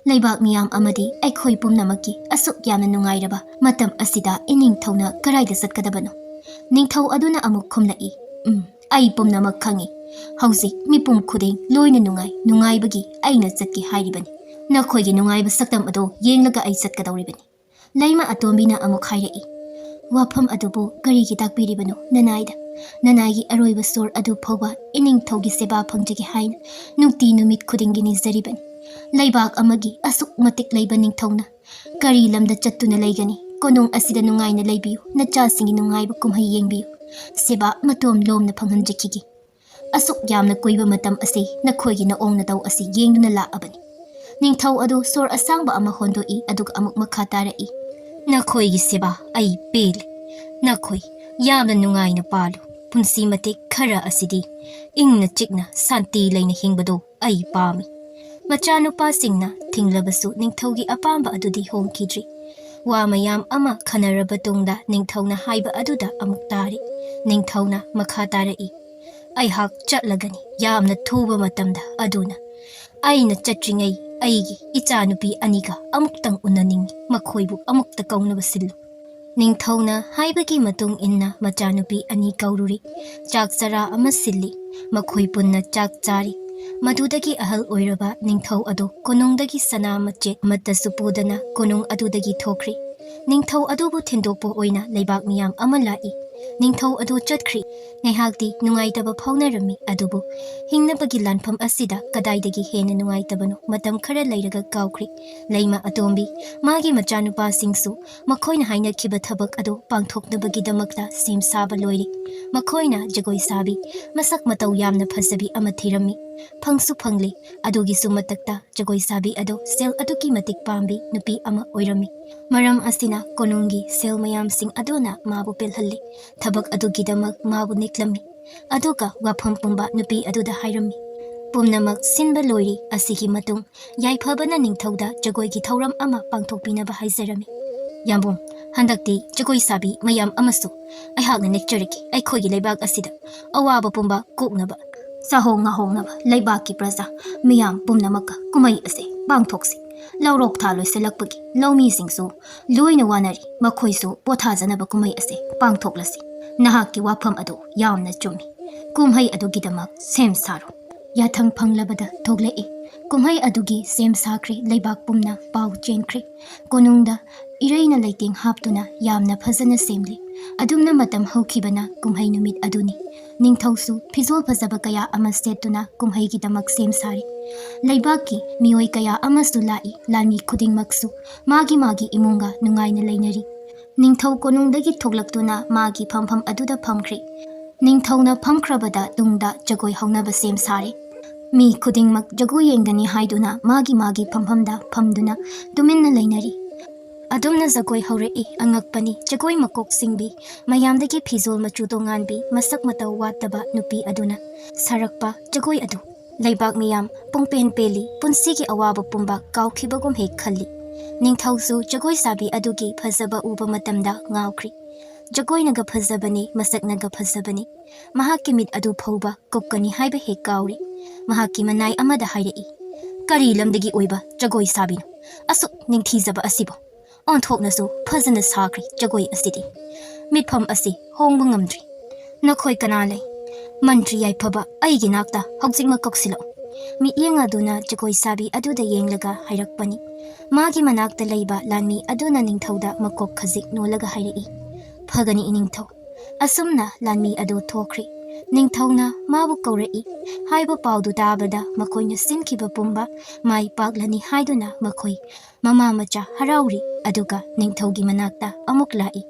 ꯂꯩꯕꯥꯛ ꯃꯤꯌꯥꯝ ꯑꯃꯗꯤ ꯑꯩꯈꯣꯏ ꯄꯨꯝꯅꯃꯛꯀꯤ ꯑꯁꯨꯛ ꯌꯥꯝꯅ ꯅꯨꯡꯉꯥꯏꯔꯕ ꯃꯇꯝ ꯑꯁꯤꯗ ꯏꯅꯤꯡꯊꯧꯅ ꯀꯔꯥꯏꯗ ꯆꯠꯀꯗꯕꯅꯣ?" ꯅꯤꯡꯊꯧ ꯑꯗꯨꯅ ꯑꯃꯨꯛ ꯈꯨꯝꯂꯛꯏ, "ꯎꯝ, ꯑꯩ ꯄꯨꯝꯅꯃꯛ ꯈꯪꯏ꯫ ꯍꯧꯖꯤꯛ ꯃꯤꯄꯨꯝ ꯈꯨꯗꯤꯡ ꯂꯣꯏꯅ ꯅꯨꯡꯉꯥꯏ, ꯅꯨꯡꯉꯥꯏꯕꯒꯤ ꯑꯩꯅ ꯆꯠꯀꯦ ꯍꯥꯏꯔꯤꯕꯅꯤ꯫ ꯅꯈꯣꯏꯒꯤ ꯅꯨꯡꯉꯥꯏꯕ ꯁꯛꯇꯝ ꯑꯗꯣ ꯌꯦꯡꯂꯒ ꯑꯩ ꯆꯠꯀꯗꯧꯔꯤꯕꯅꯤ꯫" ꯂꯩꯃ ꯑꯇꯣꯝꯕꯤꯅ ꯑꯃꯨꯛ ꯍꯥꯏꯔꯛꯏ, "ꯋꯥꯐꯝ ꯑꯗꯨꯕꯨ ꯀꯔꯤꯒꯤ ꯇꯥꯛꯄꯤꯔꯤꯕꯅꯣ ꯅꯅꯥꯏꯗ? ꯅꯅꯥꯏꯒꯤ ꯑꯔꯣꯏꯕ ꯁꯣꯔ ꯑꯗꯨ ꯐꯥꯎꯕ ꯏꯅꯤꯡꯊꯧꯒꯤ ꯁꯦꯕꯥ ꯐꯪꯖꯒꯦ ꯍꯥꯏꯅ ꯅꯨꯡꯇꯤ ꯅꯨꯃꯤꯠ ꯈꯨꯗꯤꯡꯒꯤ ꯅꯤꯖꯔꯤꯕꯅꯤ꯫ ꯂꯩꯕꯥꯛ ꯑꯃꯒꯤ ꯑꯁꯨꯛ ꯃꯇꯤꯛ ꯂꯩꯕ ꯅꯤꯡꯊꯧꯅ ꯀꯔꯤ ꯂꯝꯗ ꯆꯠꯇꯨꯅ ꯂꯩꯒꯅꯤ? ꯀꯣꯅꯨꯡ ꯑꯁꯤꯗ ꯅꯨꯡꯉꯥꯏꯅ ꯂꯩꯕꯤꯌꯨ, ꯅꯆꯥꯁꯤꯡꯒꯤ ꯅꯨꯡꯉꯥꯏꯕ ꯀꯨꯝꯍꯩ ꯌꯦꯡꯕꯤꯌꯨ, ꯁꯦꯕꯥ ꯃꯇꯣꯝ ꯂꯣꯝꯅ ꯐꯪꯍꯟꯖꯈꯤꯒꯦ꯫ ꯑꯁꯨꯛ ꯌꯥꯝꯅ ꯀꯨꯏꯕ ꯃꯇꯝ ꯑꯁꯤ ꯅꯈꯣꯏꯒꯤ ꯅꯑꯣꯡ ꯅꯇꯧ ꯑꯁꯤ ꯌꯦꯡꯗꯨꯅ ꯂꯥꯛꯑꯕꯅꯤ꯫" ꯅꯤꯡꯊꯧ ꯑꯗꯨ ꯁꯣꯔ ꯑꯁꯥꯡꯕ ꯑꯃ ꯍꯣꯟꯗꯣꯛꯏ, ꯑꯗꯨꯒ ꯑꯃꯨꯛ ꯃꯈꯥ ꯇꯥꯔꯛꯏ, "ꯅꯈꯣꯏꯒꯤ ꯁꯦꯕꯥ ꯑꯩ ꯄꯦꯜꯂꯤ꯫ ꯅꯈꯣꯏ ꯌꯥꯝꯅ ꯅꯨꯡꯉꯥꯏꯅ ꯄꯥꯜꯂꯨ꯫ ꯄꯨꯟꯁꯤ ꯃꯇꯦꯛ ꯈꯔ ꯑꯁꯤꯗꯤ ꯏꯪꯅ ꯆꯤꯛꯅ ꯁꯥꯟꯇꯤ ꯂꯩꯅ ꯍꯤꯡꯕꯗꯣ ꯑꯩ ꯄꯥꯝꯃꯤ꯫" ꯃꯆꯥꯅꯨꯄꯥꯁꯤꯡꯅ ꯊꯤꯡꯂꯕꯁꯨ ꯅꯤꯡꯊꯧꯒꯤ ꯑꯄꯥꯝꯕ ꯑꯗꯨꯗꯤ ꯍꯣꯡꯈꯤꯗ꯭ꯔꯤ꯫ ꯋꯥ ꯃꯌꯥꯝ ꯑꯃ ꯈꯟꯅꯔꯕ ꯇꯨꯡꯗ ꯅꯤꯡꯊꯧꯅ ꯍꯥꯏꯕ ꯑꯗꯨꯗ ꯑꯃꯨꯛ ꯇꯥꯔꯦ꯫ ꯅꯤꯡꯊꯧꯅ ꯃꯈꯥ ꯇꯥꯔꯛꯏ, "ꯑꯩꯍꯥꯛ ꯆꯠꯂꯒꯅꯤ꯫ ꯌꯥꯝꯅ ꯊꯨꯕ ꯃꯇꯝꯗ꯫ ꯑꯗꯨꯅ ꯑꯩꯅ ꯆꯠꯇ꯭ꯔꯤꯉꯩ ꯑꯩꯒꯤ ꯏꯆꯥꯅꯨꯄꯤ ꯑꯅꯤꯒ ꯑꯃꯨꯛꯇꯪ ꯎꯅꯅꯤꯡꯏ꯫ ꯃꯈꯣꯏꯕꯨ ꯑꯃꯨꯛꯇ ꯀꯧꯅꯕ ꯁꯤꯜꯂꯨ꯫" ꯅꯤꯡꯊꯧꯅ ꯍꯥꯏꯕꯒꯤ ꯃꯇꯨꯡ ꯏꯟꯅ ꯃꯆꯥꯅꯨꯄꯤ ꯑꯅꯤ ꯀꯧꯔꯨꯔꯤ꯫ ꯆꯥꯛ ꯆꯔꯥ ꯑꯃ ꯁꯤꯜꯂꯤ꯫ ꯃꯈꯣꯏ ꯄꯨꯟꯅ ꯆꯥꯛ ꯆꯥꯔꯤ꯫ ꯃꯗꯨꯗꯒꯤ ꯑꯍꯜ ꯑꯣꯏꯔꯕ ꯅꯤꯡꯊꯧ ꯑꯗꯨ ꯀꯣꯅꯨꯡꯗꯒꯤ ꯁꯅꯥ ꯃꯆꯦꯠ ꯑꯃꯠꯇꯁꯨ ꯄꯨꯗꯅ ꯀꯣꯅꯨꯡ ꯑꯗꯨꯗꯒꯤ ꯊꯣꯛꯈ꯭ꯔꯤ꯫ ꯅꯤꯡꯊꯧ ꯑꯗꯨꯕꯨ ꯊꯤꯟꯗꯣꯛꯄ ꯑꯣꯏꯅ ꯂꯩꯕꯥꯛ ꯃꯤꯌꯥꯝ ꯑꯃ ꯂꯥꯛꯏ꯫ ꯅꯤꯡꯊꯧ ꯑꯗꯨ ꯆꯠꯈ꯭ꯔꯤ꯫ ꯉꯥꯏꯍꯥꯛꯇꯤ ꯅꯨꯡꯉꯥꯏꯇꯕ ꯐꯥꯎꯅꯔꯝꯃꯤ, ꯑꯗꯨꯕꯨ ꯍꯤꯡꯅꯕꯒꯤ ꯂꯥꯟꯐꯝ ꯑꯁꯤꯗ ꯀꯗꯥꯏꯗꯒꯤ ꯍꯦꯟꯅ ꯅꯨꯡꯉꯥꯏꯇꯕꯅꯣ? ꯃꯇꯝ ꯈꯔ ꯂꯩꯔꯒ ꯀꯥꯎꯈ꯭ꯔꯤ꯫ ꯂꯩꯃ ꯑꯇꯣꯝꯕꯤ, ꯃꯥꯒꯤ ꯃꯆꯥꯅꯨꯄꯥꯁꯤꯡꯁꯨ ꯃꯈꯣꯏꯅ ꯍꯥꯏꯅꯈꯤꯕ ꯊꯕꯛ ꯑꯗꯨ ꯄꯥꯡꯊꯣꯛꯅꯕꯒꯤꯗꯃꯛꯇ ꯁꯦꯝ ꯁꯥꯕ ꯂꯣꯏꯔꯤ꯫ ꯃꯈꯣꯏꯅ ꯖꯒꯣꯏ ꯁꯥꯕꯤ, ꯃꯁꯛ ꯃꯇꯧ ꯌꯥꯝꯅ ꯐꯖꯕꯤ ꯑꯃ ꯊꯤꯔꯝꯃꯤ꯫ ꯐꯪꯁꯨ ꯐꯪꯂꯤ꯫ ꯑꯗꯨꯒꯤꯁꯨ ꯃꯊꯛꯇ ꯖꯒꯣꯏ ꯁꯥꯕꯤ ꯑꯗꯨ ꯁꯦꯜ ꯑꯗꯨꯛꯀꯤ ꯃꯇꯤꯛ ꯄꯥꯝꯕꯤ ꯅꯨꯄꯤ ꯑꯃ ꯑꯣꯏꯔꯝꯃꯤ꯫ ꯃꯔꯝ ꯑꯁꯤꯅ ꯀꯣꯅꯨꯡꯒꯤ ꯁꯦꯜ ꯃꯌꯥꯝꯁꯤꯡ ꯑꯗꯨꯅ ꯃꯥꯕꯨ ꯄꯦꯜꯍꯜꯂꯤ꯫ ꯊꯕꯛ ꯑꯗꯨꯒꯤꯗꯃꯛ ꯃꯥꯕꯨ ꯅꯦꯛꯂꯝꯃꯤ꯫ ꯑꯗꯨꯒ ꯋꯥꯐꯝ ꯄꯨꯝꯕ ꯅꯨꯄꯤ ꯑꯗꯨꯗ ꯍꯥꯏꯔꯝꯃꯤ꯫ ꯄꯨꯝꯅꯃꯛ ꯁꯤꯟꯕ ꯂꯣꯏꯔꯤ꯫ ꯑꯁꯤꯒꯤ ꯃꯇꯨꯡ ꯌꯥꯏꯐꯕꯅ ꯅꯤꯡꯊꯧꯗ ꯖꯒꯣꯏꯒꯤ ꯊꯧꯔꯝ ꯑꯃ ꯄꯥꯡꯊꯣꯛꯄꯤꯅꯕ ꯍꯥꯏꯖꯔꯝꯃꯤ꯫ ꯌꯥꯝꯕꯨꯡ, ꯍꯟꯗꯛꯇꯤ ꯖꯒꯣꯏ ꯁꯥꯕꯤ ꯃꯌꯥꯝ ꯑꯃꯁꯨ ꯑꯩꯍꯥꯛꯅ ꯅꯦꯛꯆꯔꯒꯦ꯫ ꯑꯩꯈꯣꯏꯒꯤ ꯂꯩꯕꯥꯛ ꯑꯁꯤꯗ ꯑꯋꯥꯕ ꯄꯨꯝꯕ ꯀꯣꯛꯅꯕ, ꯆꯥꯍꯣꯡ ꯉꯥꯍꯣꯡꯅꯕ ꯂꯩꯕꯥꯛꯀꯤ ꯄ꯭ꯔꯖꯥ ꯃꯤꯌꯥꯝ ꯄꯨꯝꯅꯃꯛꯀ ꯀꯨꯝꯍꯩ ꯑꯁꯦ ꯄꯥꯡꯊꯣꯛꯁꯤ꯫ ꯂꯧꯔꯣꯛ ꯊꯥ ꯂꯣꯏꯁꯤꯜꯂꯛꯄꯒꯤ ꯂꯧꯃꯤꯁꯤꯡꯁꯨ ꯂꯣꯏꯅ ꯋꯥꯅꯔꯤ꯫ ꯃꯈꯣꯏꯁꯨ ꯄꯣꯊꯥꯖꯅꯕ ꯀꯨꯝꯍꯩ ꯑꯁꯦ ꯄꯥꯡꯊꯣꯛꯂꯁꯤ꯫ ꯅꯍꯥꯛꯀꯤ ꯋꯥꯐꯝ ꯑꯗꯨ ꯌꯥꯝꯅ ꯆꯨꯝꯃꯤ꯫ ꯀꯨꯝꯍꯩ ꯑꯗꯨꯒꯤꯗꯃꯛ ꯁꯦꯝ ꯁꯥꯔꯣ꯫ ꯌꯥꯊꯪ ꯐꯪꯂꯕꯗ ꯊꯣꯛꯂꯛꯏ꯫ ꯀꯨꯝꯍꯩ ꯑꯗꯨꯒꯤ ꯁꯦꯝ ꯁꯥꯈ꯭ꯔꯦ꯫ ꯂꯩꯕꯥꯛ ꯄꯨꯝꯅ ꯄꯥꯎ ꯆꯦꯟꯈ꯭ꯔꯦ꯫ ꯀꯣꯅꯨꯡꯗ ꯏꯔꯩꯅ ꯂꯩꯇꯦꯡ ꯍꯥꯞꯇꯨꯅ ꯌꯥꯝꯅ ꯐꯖꯅ ꯁꯦꯝꯂꯤ꯫ ꯑꯗꯨꯝꯅ ꯃꯇꯝ ꯍꯧꯈꯤꯕꯅ ꯀꯨꯝꯍꯩ ꯅꯨꯃꯤꯠ ꯑꯗꯨꯅꯤ꯫ ꯅꯤꯡꯊꯧꯁꯨ ꯐꯤꯖꯣꯜ ꯐꯖꯕ ꯀꯌꯥ ꯑꯃ ꯁꯦꯠꯇꯨꯅ ꯀꯨꯝꯍꯩꯒꯤꯗꯃꯛ ꯁꯦꯝ ꯁꯥꯔꯤ꯫ ꯂꯩꯕꯥꯛꯀꯤ ꯃꯤꯑꯣꯏ ꯀꯌꯥ ꯑꯃꯁꯨ ꯂꯥꯛꯏ꯫ ꯂꯥꯟꯃꯤ ꯈꯨꯗꯤꯡꯃꯛꯁꯨ ꯃꯥꯒꯤ ꯃꯥꯒꯤ ꯏꯃꯨꯡꯒ ꯅꯨꯡꯉꯥꯏꯅ ꯂꯩꯅꯔꯤ꯫ ꯅꯤꯡꯊꯧ ꯀꯣꯅꯨꯡꯗꯒꯤ ꯊꯣꯛꯂꯛꯇꯨꯅ ꯃꯥꯒꯤ ꯐꯝꯐꯝ ꯑꯗꯨꯗ ꯐꯝꯈ꯭ꯔꯦ꯫ ꯅꯤꯡꯊꯧꯅ ꯐꯝꯈ꯭ꯔꯕꯗ ꯇꯨꯡꯗ ꯖꯒꯣꯏ ꯍꯧꯅꯕ ꯁꯦꯝ ꯁꯥꯔꯦ꯫ ꯃꯤ ꯈꯨꯗꯤꯡꯃꯛ ꯖꯒꯣꯏ ꯌꯦꯡꯒꯅꯤ ꯍꯥꯏꯗꯨꯅ ꯃꯥꯒꯤ ꯃꯥꯒꯤ ꯐꯝꯐꯝꯗ ꯐꯝꯗꯨꯅ ꯇꯨꯃꯤꯟꯅ ꯂꯩꯅꯔꯤ꯫ ꯑꯗꯨꯝꯅ ꯖꯒꯣꯏ ꯍꯧꯔꯛꯏ꯫ ꯑꯉꯛꯄꯅꯤ, ꯖꯒꯣꯏ ꯃꯀꯣꯛ ꯁꯤꯡꯕꯤ, ꯃꯌꯥꯝꯗꯒꯤ ꯐꯤꯖꯣꯜ ꯃꯆꯨ ꯇꯣꯉꯥꯟꯕꯤ, ꯃꯁꯛ ꯃꯇꯧ ꯋꯥꯠꯇꯕ ꯅꯨꯄꯤ ꯑꯗꯨꯅ ꯁꯥꯔꯛꯄ ꯖꯒꯣꯏ ꯑꯗꯨ꯫ ꯂꯩꯕꯥꯛ ꯃꯤꯌꯥꯝ ꯄꯨꯡꯄꯦꯟ ꯄꯦꯜꯂꯤ꯫ ꯄꯨꯟꯁꯤꯒꯤ ꯑꯋꯥꯕ ꯄꯨꯝꯕ ꯀꯥꯎꯈꯤꯕꯒꯨꯝ ꯍꯦꯛ ꯈꯜꯂꯤ꯫ ꯅꯤꯡꯊꯧꯁꯨ ꯖꯒꯣꯏ ꯁꯥꯕꯤ ꯑꯗꯨꯒꯤ ꯐꯖꯕ ꯎꯕ ꯃꯇꯝꯗ ꯉꯥꯎꯈ꯭ꯔꯤ꯫ ꯖꯒꯣꯏꯅꯒ ꯐꯖꯕꯅꯤ, ꯃꯁꯛꯅꯒ ꯐꯖꯕꯅꯤ꯫ ꯃꯍꯥꯛꯀꯤ ꯃꯤꯠ ꯑꯗꯨ ꯐꯥꯎꯕ ꯀꯨꯞꯀꯅꯤ ꯍꯥꯏꯕ ꯍꯦꯛ ꯀꯥꯎꯔꯤ꯫ ꯃꯍꯥꯛꯀꯤ ꯃꯅꯥꯏ ꯑꯃꯗ ꯍꯥꯏꯔꯛꯏ, "ꯀꯔꯤ ꯂꯝꯗꯒꯤ ꯑꯣꯏꯕ ꯖꯒꯣꯏ ꯁꯥꯕꯤꯅꯣ? ꯑꯁꯨꯛ ꯅꯤꯡꯊꯤꯖꯕ ꯑꯁꯤꯕꯨ?" ꯑꯣꯟꯊꯣꯛꯅꯁꯨ ꯐꯖꯅ ꯁꯥꯈ꯭ꯔꯦ ꯖꯒꯣꯏ ꯑꯁꯤꯗꯤ꯫ ꯃꯤꯠꯐꯝ ꯑꯁꯤ ꯍꯣꯡꯕ ꯉꯝꯗ꯭ꯔꯤ꯫ ꯅꯈꯣꯏ ꯀꯅꯥ ꯂꯩ? ꯃꯟꯇ꯭ꯔꯤ ꯌꯥꯏꯐꯕ ꯑꯩꯒꯤ ꯅꯥꯛꯇ ꯍꯧꯖꯤꯛꯃꯛ ꯀꯧꯁꯤꯜꯂꯛꯎ꯫ ꯃꯤꯠꯌꯦꯡ ꯑꯗꯨꯅ ꯖꯒꯣꯏ ꯁꯥꯕꯤ ꯑꯗꯨꯗ ꯌꯦꯡꯂꯒ ꯍꯥꯏꯔꯛꯄꯅꯤ꯫ ꯃꯥꯒꯤ ꯃꯅꯥꯛꯇ ꯂꯩꯕ ꯂꯥꯟꯃꯤ ꯑꯗꯨꯅ ꯅꯤꯡꯊꯧꯗ ꯃꯀꯣꯛ ꯈꯖꯤꯛ ꯅꯣꯜꯂꯒ ꯍꯥꯏꯔꯛꯏ, "ꯐꯒꯅꯤ ꯏꯅꯤꯡꯊꯧ꯫" ꯑꯁꯨꯝꯅ ꯂꯥꯟꯃꯤ ꯑꯗꯨ ꯊꯣꯛꯈ꯭ꯔꯦ꯫ ꯅꯤꯡꯊꯧꯅ ꯃꯥꯕꯨ ꯀꯧꯔꯛꯏ꯫ ꯍꯥꯏꯕ ꯄꯥꯎꯗꯨ ꯇꯥꯕꯗ ꯃꯈꯣꯏꯅ ꯁꯤꯟꯈꯤꯕ ꯄꯨꯝꯕ ꯃꯥꯏ ꯄꯥꯛꯂꯅꯤ ꯍꯥꯏꯗꯨꯅ ꯃꯈꯣꯏ ꯃꯃꯥ ꯃꯆꯥ ꯍꯔꯥꯎꯔꯤ꯫ ꯑꯗꯨꯒ ꯅꯤꯡꯊꯧꯒꯤ ꯃꯅꯥꯛꯇ ꯑꯃꯨꯛ ꯂꯥꯛꯏ꯫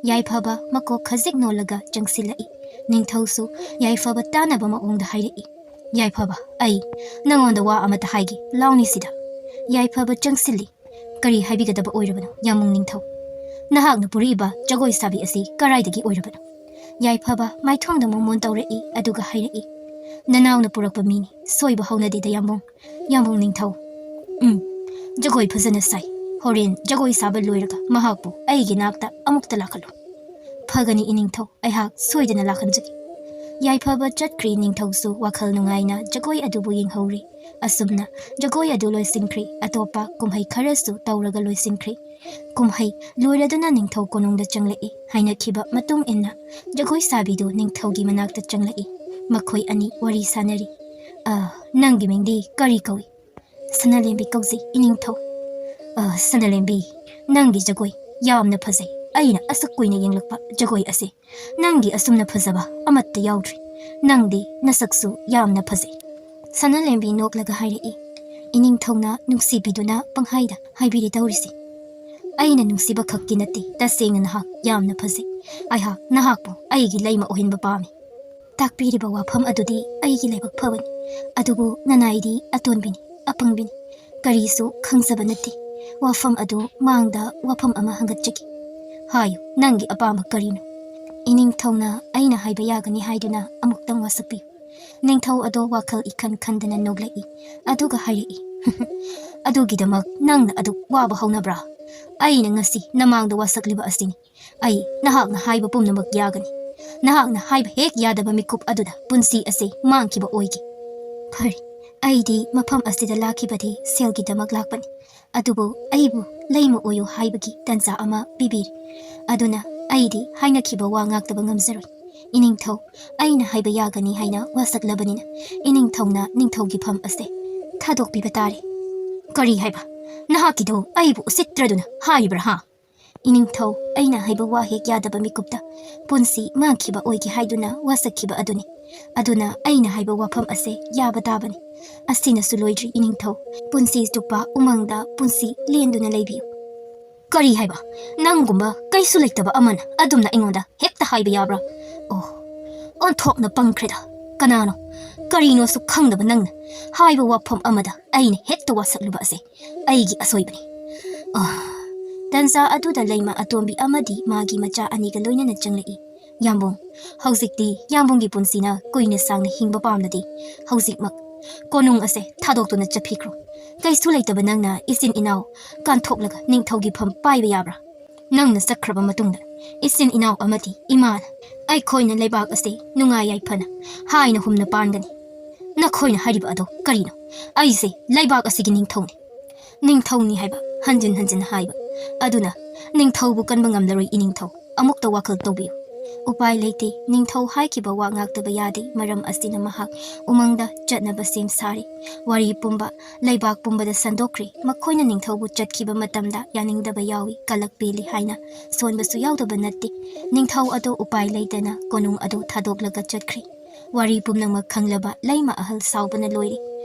ꯌꯥꯏꯐꯕ ꯃꯀꯣꯛ ꯈꯖꯤꯛ ꯅꯣꯜꯂꯒ ꯆꯪꯁꯤꯜꯂꯛꯏ꯫ ꯅꯤꯡꯊꯧꯁꯨ ꯌꯥꯏꯐꯕ ꯇꯥꯅꯕ ꯃꯑꯣꯡꯗ ꯍꯥꯏꯔꯛꯏ, "ꯌꯥꯏꯐꯕ, ꯑꯩ ꯅꯉꯣꯟꯗ ꯋꯥ ꯑꯃꯇ ꯍꯥꯏꯒꯦ, ꯂꯥꯎꯅꯤ ꯁꯤꯗ꯫" ꯌꯥꯏꯐꯕ ꯆꯪꯁꯤꯜꯂꯤ꯫ "ꯀꯔꯤ ꯍꯥꯏꯕꯤꯒꯗꯕ ꯑꯣꯏꯔꯕꯅꯣ, ꯌꯥꯝꯕꯨꯡ ꯅꯤꯡꯊꯧ? ꯅꯍꯥꯛꯅ ꯄꯨꯔꯛꯏꯕ ꯖꯒꯣꯏ ꯁꯥꯕꯤ ꯑꯁꯤ ꯀꯔꯥꯏꯗꯒꯤ ꯑꯣꯏꯔꯕꯅꯣ?" ꯌꯥꯏꯐꯕ ꯃꯥꯏꯊꯣꯡꯗ ꯃꯣꯃꯣꯟ ꯇꯧꯔꯛꯏ, ꯑꯗꯨꯒ ꯍꯥꯏꯔꯛꯏ, "ꯅꯅꯥꯎꯅ ꯄꯨꯔꯛꯄ ꯃꯤꯅꯤ, ꯁꯣꯏꯕ ꯍꯧꯅꯗꯦꯗ, ꯌꯥꯝꯕꯨꯡ꯫" "ꯌꯥꯝꯕꯨꯡ ꯅꯤꯡꯊꯧ, ꯎꯝ, ꯖꯒꯣꯏ ꯐꯖꯅ ꯁꯥꯏ꯫ ꯍꯣꯔꯦꯟ ꯖꯒꯣꯏ ꯁꯥꯕ ꯂꯣꯏꯔꯒ ꯃꯍꯥꯛꯄꯨ ꯑꯩꯒꯤ ꯅꯥꯛꯇ ꯑꯃꯨꯛꯇ ꯂꯥꯛꯍꯜꯂꯨ꯫" "ꯐꯒꯅꯤ ꯏꯅꯤꯡꯊꯧ, ꯑꯩꯍꯥꯛ ꯁꯣꯏꯗꯅ ꯂꯥꯛꯍꯟꯖꯒꯦ꯫" ꯌꯥꯏꯐꯕ ꯆꯠꯈ꯭ꯔꯦ꯫ ꯅꯤꯡꯊꯧꯁꯨ ꯋꯥꯈꯜ ꯅꯨꯡꯉꯥꯏꯅ ꯖꯒꯣꯏ ꯑꯗꯨꯕꯨ ꯌꯦꯡꯍꯧꯔꯤ꯫ ꯑꯁꯨꯝꯅ ꯖꯒꯣꯏ ꯑꯗꯨ ꯂꯣꯏꯁꯤꯟꯈ꯭ꯔꯦ꯫ ꯑꯇꯣꯞꯄ ꯀꯨꯝꯍꯩ ꯈꯔꯁꯨ ꯇꯧꯔꯒ ꯂꯣꯏꯁꯤꯟꯈ꯭ꯔꯦ꯫ ꯀꯨꯝꯍꯩ ꯂꯣꯏꯔꯗꯨꯅ ꯅꯤꯡꯊꯧ ꯀꯣꯅꯨꯡꯗ ꯆꯪꯂꯛꯏ꯫ ꯍꯥꯏꯅꯈꯤꯕ ꯃꯇꯨꯡ ꯏꯟꯅ ꯖꯒꯣꯏ ꯁꯥꯕꯤꯗꯨ ꯅꯤꯡꯊꯧꯒꯤ ꯃꯅꯥꯛꯇ ꯆꯪꯂꯛꯏ꯫ ꯃꯈꯣꯏ ꯑꯅꯤ ꯋꯥꯔꯤ ꯁꯥꯟꯅꯔꯤ꯫ "ꯑ, ꯅꯪꯒꯤ ꯃꯤꯡꯗꯤ ꯀꯔꯤ ꯀꯧꯏ?" "ꯁꯅꯥꯂꯦꯝꯕꯤ ꯀꯧꯖꯩ, ꯏꯅꯤꯡꯊꯧ꯫" "ꯑ, ꯁꯅꯥꯂꯦꯝꯕꯤ, ꯅꯪꯒꯤ ꯖꯒꯣꯏ ꯌꯥꯝꯅ ꯐꯖꯩ꯫ ꯑꯩꯅ ꯑꯁꯨꯛ ꯀꯨꯏꯅ ꯌꯦꯡꯂꯛꯄ ꯖꯒꯣꯏ ꯑꯁꯦ ꯅꯪꯒꯤ ꯑꯁꯨꯝꯅ ꯐꯖꯕ ꯑꯃꯠꯇ ꯌꯥꯎꯗ꯭ꯔꯤ꯫ ꯅꯪꯗꯤ ꯅꯁꯛꯁꯨ ꯌꯥꯝꯅ ꯐꯖꯩ꯫" ꯁꯅꯥꯂꯦꯝꯕꯤ ꯅꯣꯛꯂꯒ ꯍꯥꯏꯔꯛꯏ, "ꯏꯅꯤꯡꯊꯧꯅ ꯅꯨꯡꯁꯤꯕꯤꯗꯨꯅ ꯄꯪꯍꯥꯏꯗ ꯍꯥꯏꯕꯤꯔꯦ ꯇꯧꯔꯤꯁꯦ꯫ ꯑꯩꯅ ꯅꯨꯡꯁꯤꯕ ꯈꯛꯀꯤ ꯅꯠꯇꯦ, ꯇꯁꯦꯡꯅ ꯅꯍꯥꯛ ꯌꯥꯝꯅ ꯐꯖꯩ꯫ ꯑꯩꯍꯥꯛ ꯅꯍꯥꯛꯄꯨ ꯑꯩꯒꯤ ꯂꯩꯃ ꯑꯣꯏꯍꯟꯕ ꯄꯥꯝꯃꯤ꯫" "ꯇꯥꯛꯄꯤꯔꯤꯕ ꯋꯥꯐꯝ ꯑꯗꯨꯗꯤ ꯑꯩꯒꯤ ꯂꯥꯏꯕꯛ ꯐꯕꯅꯤ, ꯑꯗꯨꯕꯨ ꯅꯅꯥꯏꯗꯤ ꯑꯇꯣꯟꯕꯤꯅꯤ, ꯑꯄꯪꯕꯤꯅꯤ꯫ ꯀꯔꯤꯁꯨ ꯈꯪꯖꯕ ꯅꯠꯇꯦ꯫ ꯋꯥꯐꯝ ꯑꯗꯨ ꯃꯥꯡꯗ ꯋꯥꯐꯝ ꯑꯃ ꯍꯪꯒꯠꯆꯒꯦ꯫" "ꯍꯥꯏꯌꯨ, ꯅꯪꯒꯤ ꯑꯄꯥꯝꯕ ꯀꯔꯤꯅꯣ?" ꯏꯅꯤꯡꯊꯧꯅ ꯑꯩꯅ ꯍꯥꯏꯕ ꯌꯥꯒꯅꯤ ꯍꯥꯏꯗꯨꯅ ꯑꯃꯨꯛꯇꯪ ꯋꯥꯁꯛꯄꯤꯌꯨ꯫ ꯅꯤꯡꯊꯧ ꯑꯗꯣ ꯋꯥꯈꯜ ꯏꯈꯟ ꯈꯟꯗꯅ ꯅꯣꯛꯂꯛꯏ, ꯑꯗꯨꯒ ꯍꯥꯏꯔꯛꯏ, "ꯑꯗꯨꯒꯤꯗꯃꯛ ꯅꯪꯅ ꯑꯗꯨꯛ ꯋꯥꯕ ꯍꯧꯅꯕ꯭ꯔꯥ? ꯑꯩꯅ ꯉꯁꯤ ꯅꯃꯥꯡꯗ ꯋꯥꯁꯛꯂꯤꯕ ꯑꯁꯤꯅꯤ꯫ ꯑꯩ ꯅꯍꯥꯛꯅ ꯍꯥꯏꯕ ꯄꯨꯝꯅꯃꯛ ꯌꯥꯒꯅꯤ꯫ ꯅꯍꯥꯛꯅ ꯍꯥꯏꯕ ꯍꯦꯛ ꯌꯥꯗꯕ ꯃꯤꯀꯨꯞ ꯑꯗꯨꯗ ꯄꯨꯟꯁꯤ ꯑꯁꯦ ꯃꯥꯡꯈꯤꯕ ꯑꯣꯏꯒꯦ꯫" "ꯐꯔꯦ, ꯑꯩꯗꯤ ꯃꯐꯝ ꯑꯁꯤꯗ ꯂꯥꯛꯈꯤꯕꯗꯤ ꯁꯦꯜꯒꯤꯗꯃꯛ ꯂꯥꯛꯄꯅꯤ, ꯑꯗꯨꯕꯨ ꯑꯩꯕꯨ ꯂꯩꯃ ꯑꯣꯏꯌꯨ ꯍꯥꯏꯕꯒꯤ ꯇꯟꯖꯥ ꯑꯃ ꯄꯤꯕꯤꯔꯤ꯫ ꯑꯗꯨꯅ ꯑꯩꯗꯤ ꯍꯥꯏꯅꯈꯤꯕ ꯋꯥ ꯉꯥꯛꯇꯕ ꯉꯝꯖꯔꯣꯏ꯫ ꯏꯅꯤꯡꯊꯧ, ꯑꯩꯅ ꯍꯥꯏꯕ ꯌꯥꯒꯅꯤ ꯍꯥꯏꯅ ꯋꯥꯁꯛꯂꯕꯅꯤꯅ ꯏꯅꯤꯡꯊꯧꯅ ꯅꯤꯡꯊꯧꯒꯤ ꯐꯝ ꯑꯁꯦ ꯊꯥꯗꯣꯛꯄꯤꯕ ꯇꯥꯔꯦ꯫ ꯀꯔꯤ ꯍꯥꯏꯕ? ꯅꯍꯥꯛꯀꯤꯗꯣ ꯑꯩꯕꯨ ꯎꯁꯤꯠꯇ꯭ꯔꯗꯨꯅ ꯍꯥꯏꯔꯤꯕ꯭ꯔꯥ, ꯍꯥ? ꯏꯅꯤꯡꯊꯧ, ꯑꯩꯅ ꯍꯥꯏꯕ ꯋꯥ ꯍꯦꯛ ꯌꯥꯗꯕ ꯃꯤꯀꯨꯞꯇ ꯄꯨꯟꯁꯤ ꯃꯥꯡꯈꯤꯕ ꯑꯣꯏꯒꯦ ꯍꯥꯏꯗꯨꯅ ꯋꯥꯁꯛꯈꯤꯕ ꯑꯗꯨꯅꯤ꯫ ꯑꯗꯨꯅ ꯑꯩꯅ ꯍꯥꯏꯕ ꯋꯥꯐꯝ ꯑꯁꯦ ꯌꯥꯕ ꯇꯥꯕꯅꯤ꯫ ꯑꯁꯤꯅꯁꯨ ꯂꯣꯏꯗ꯭ꯔꯤ ꯏꯅꯤꯡꯊꯧ, ꯄꯨꯟꯁꯤ ꯆꯨꯞꯄ ꯎꯃꯪꯗ ꯄꯨꯟꯁꯤ ꯂꯦꯟꯗꯨꯅ ꯂꯩꯕꯤꯌꯨ꯫ ꯀꯔꯤ ꯍꯥꯏꯕ? ꯅꯪꯒꯨꯝꯕ ꯀꯩꯁꯨ ꯂꯩꯇꯕ ꯑꯃꯅ ꯑꯗꯨꯝꯅ ꯑꯩꯉꯣꯟꯗ ꯍꯦꯛꯇ ꯍꯥꯏꯕ ꯌꯥꯕ꯭ꯔꯥ? ꯑꯣ, ꯑꯣꯟꯊꯣꯛꯅ ꯄꯪꯈ꯭ꯔꯦꯗ꯫ ꯀꯅꯥꯅꯣ, ꯀꯔꯤꯅꯣꯁꯨ ꯈꯪꯗꯕ ꯅꯪꯅ ꯍꯥꯏꯕ ꯋꯥꯐꯝ ꯑꯃꯗ ꯑꯩꯅ ꯍꯦꯛꯇ ꯋꯥꯁꯛꯂꯨꯕ ꯑꯁꯦ ꯑꯩꯒꯤ ꯑꯁꯣꯏꯕꯅꯤ꯫ ꯑꯥ, ꯇꯟꯖꯥ ꯑꯗꯨꯗ ꯂꯩꯃ ꯑꯇꯣꯝꯕꯤ ꯑꯃꯗꯤ ꯃꯥꯒꯤ ꯃꯆꯥ ꯑꯅꯤꯒ ꯂꯣꯏꯅꯅ ꯆꯪꯂꯛꯏ꯫ ꯌꯥꯝꯕꯨꯡ, ꯍꯧꯖꯤꯛꯇꯤ ꯌꯥꯝꯕꯨꯡꯒꯤ ꯄꯨꯟꯁꯤꯅ ꯀꯨꯏꯅ ꯁꯥꯡꯅ ꯍꯤꯡꯕ ꯄꯥꯝꯂꯗꯤ ꯍꯧꯖꯤꯛꯃꯛ ꯀꯣꯅꯨꯡ ꯑꯁꯦ ꯊꯥꯗꯣꯛꯇꯨꯅ ꯆꯠꯈꯤꯈ꯭ꯔꯣ꯫ ꯀꯩꯁꯨ ꯂꯩꯇꯕ ꯅꯪꯅ ꯏꯆꯤꯟ ꯏꯅꯥꯎ ꯀꯥꯟꯊꯣꯛꯂꯒ ꯅꯤꯡꯊꯧꯒꯤ ꯐꯝ ꯄꯥꯏꯕ ꯌꯥꯕ꯭ꯔꯥ? ꯅꯪꯅ ꯆꯠꯈ꯭ꯔꯕ ꯃꯇꯨꯡꯗ ꯏꯆꯤꯟ ꯏꯅꯥꯎ ꯑꯃꯗꯤ ꯏꯃꯥꯅ ꯑꯩꯈꯣꯏꯅ ꯂꯩꯕꯥꯛ ꯑꯁꯤ ꯅꯨꯡꯉꯥꯏ ꯌꯥꯏꯐꯅ ꯍꯥꯏꯅ ꯍꯨꯝꯅ ꯄꯥꯟꯒꯅꯤ꯫ ꯅꯈꯣꯏꯅ ꯍꯥꯏꯔꯤꯕ ꯑꯗꯣ ꯀꯔꯤꯅꯣ? ꯑꯩꯁꯦ ꯂꯩꯕꯥꯛ ꯑꯁꯤꯒꯤ ꯅꯤꯡꯊꯧꯅꯤ꯫ ꯅꯤꯡꯊꯧꯅꯤ ꯍꯥꯏꯕ ꯍꯟꯖꯤꯟ ꯍꯟꯖꯤꯟ ꯍꯥꯏꯕ꯫ ꯑꯗꯨꯅ ꯅꯤꯡꯊꯧꯕꯨ ꯀꯟꯕ ꯉꯝꯂꯔꯣꯏ ꯏꯅꯤꯡꯊꯧ꯫ ꯑꯃꯨꯛꯇ ꯋꯥꯈꯜ ꯇꯧꯕꯤꯌꯨ꯫ ꯎꯄꯥꯏ ꯂꯩꯇꯦ, ꯅꯤꯡꯊꯧ ꯍꯥꯏꯈꯤꯕ ꯋꯥ ꯉꯥꯛꯇꯕ ꯌꯥꯗꯦ꯫ ꯃꯔꯝ ꯑꯁꯤꯅ ꯃꯍꯥꯛ ꯎꯃꯪꯗ ꯆꯠꯅꯕ ꯁꯦꯝ ꯁꯥꯔꯦ꯫ ꯋꯥꯔꯤ ꯄꯨꯝꯕ ꯂꯩꯕꯥꯛ ꯄꯨꯝꯕꯗ ꯁꯟꯗꯣꯛꯈ꯭ꯔꯦ꯫ ꯃꯈꯣꯏꯅ ꯅꯤꯡꯊꯧꯕꯨ ꯆꯠꯈꯤꯕ ꯃꯇꯝꯗ ꯌꯥꯅꯤꯡꯗꯕ ꯌꯥꯎꯏ, ꯀꯂꯛ ꯄꯦꯜꯂꯤ ꯍꯥꯏꯅ ꯁꯣꯟꯕꯁꯨ ꯌꯥꯎꯗꯕ ꯅꯠꯇꯦ꯫ ꯅꯤꯡꯊꯧ ꯑꯗꯣ ꯎꯄꯥꯏ ꯂꯩꯇꯅ ꯀꯣꯅꯨꯡ ꯑꯗꯨ ꯊꯥꯗꯣꯛꯂꯒ ꯆꯠꯈ꯭ꯔꯦ꯫ ꯋꯥꯔꯤ ꯄꯨꯝꯅꯃꯛ ꯈꯪꯂꯕ ꯂꯩꯃ ꯑꯍꯜ ꯁꯥꯎꯕꯅ ꯂꯣꯏꯔꯦ꯫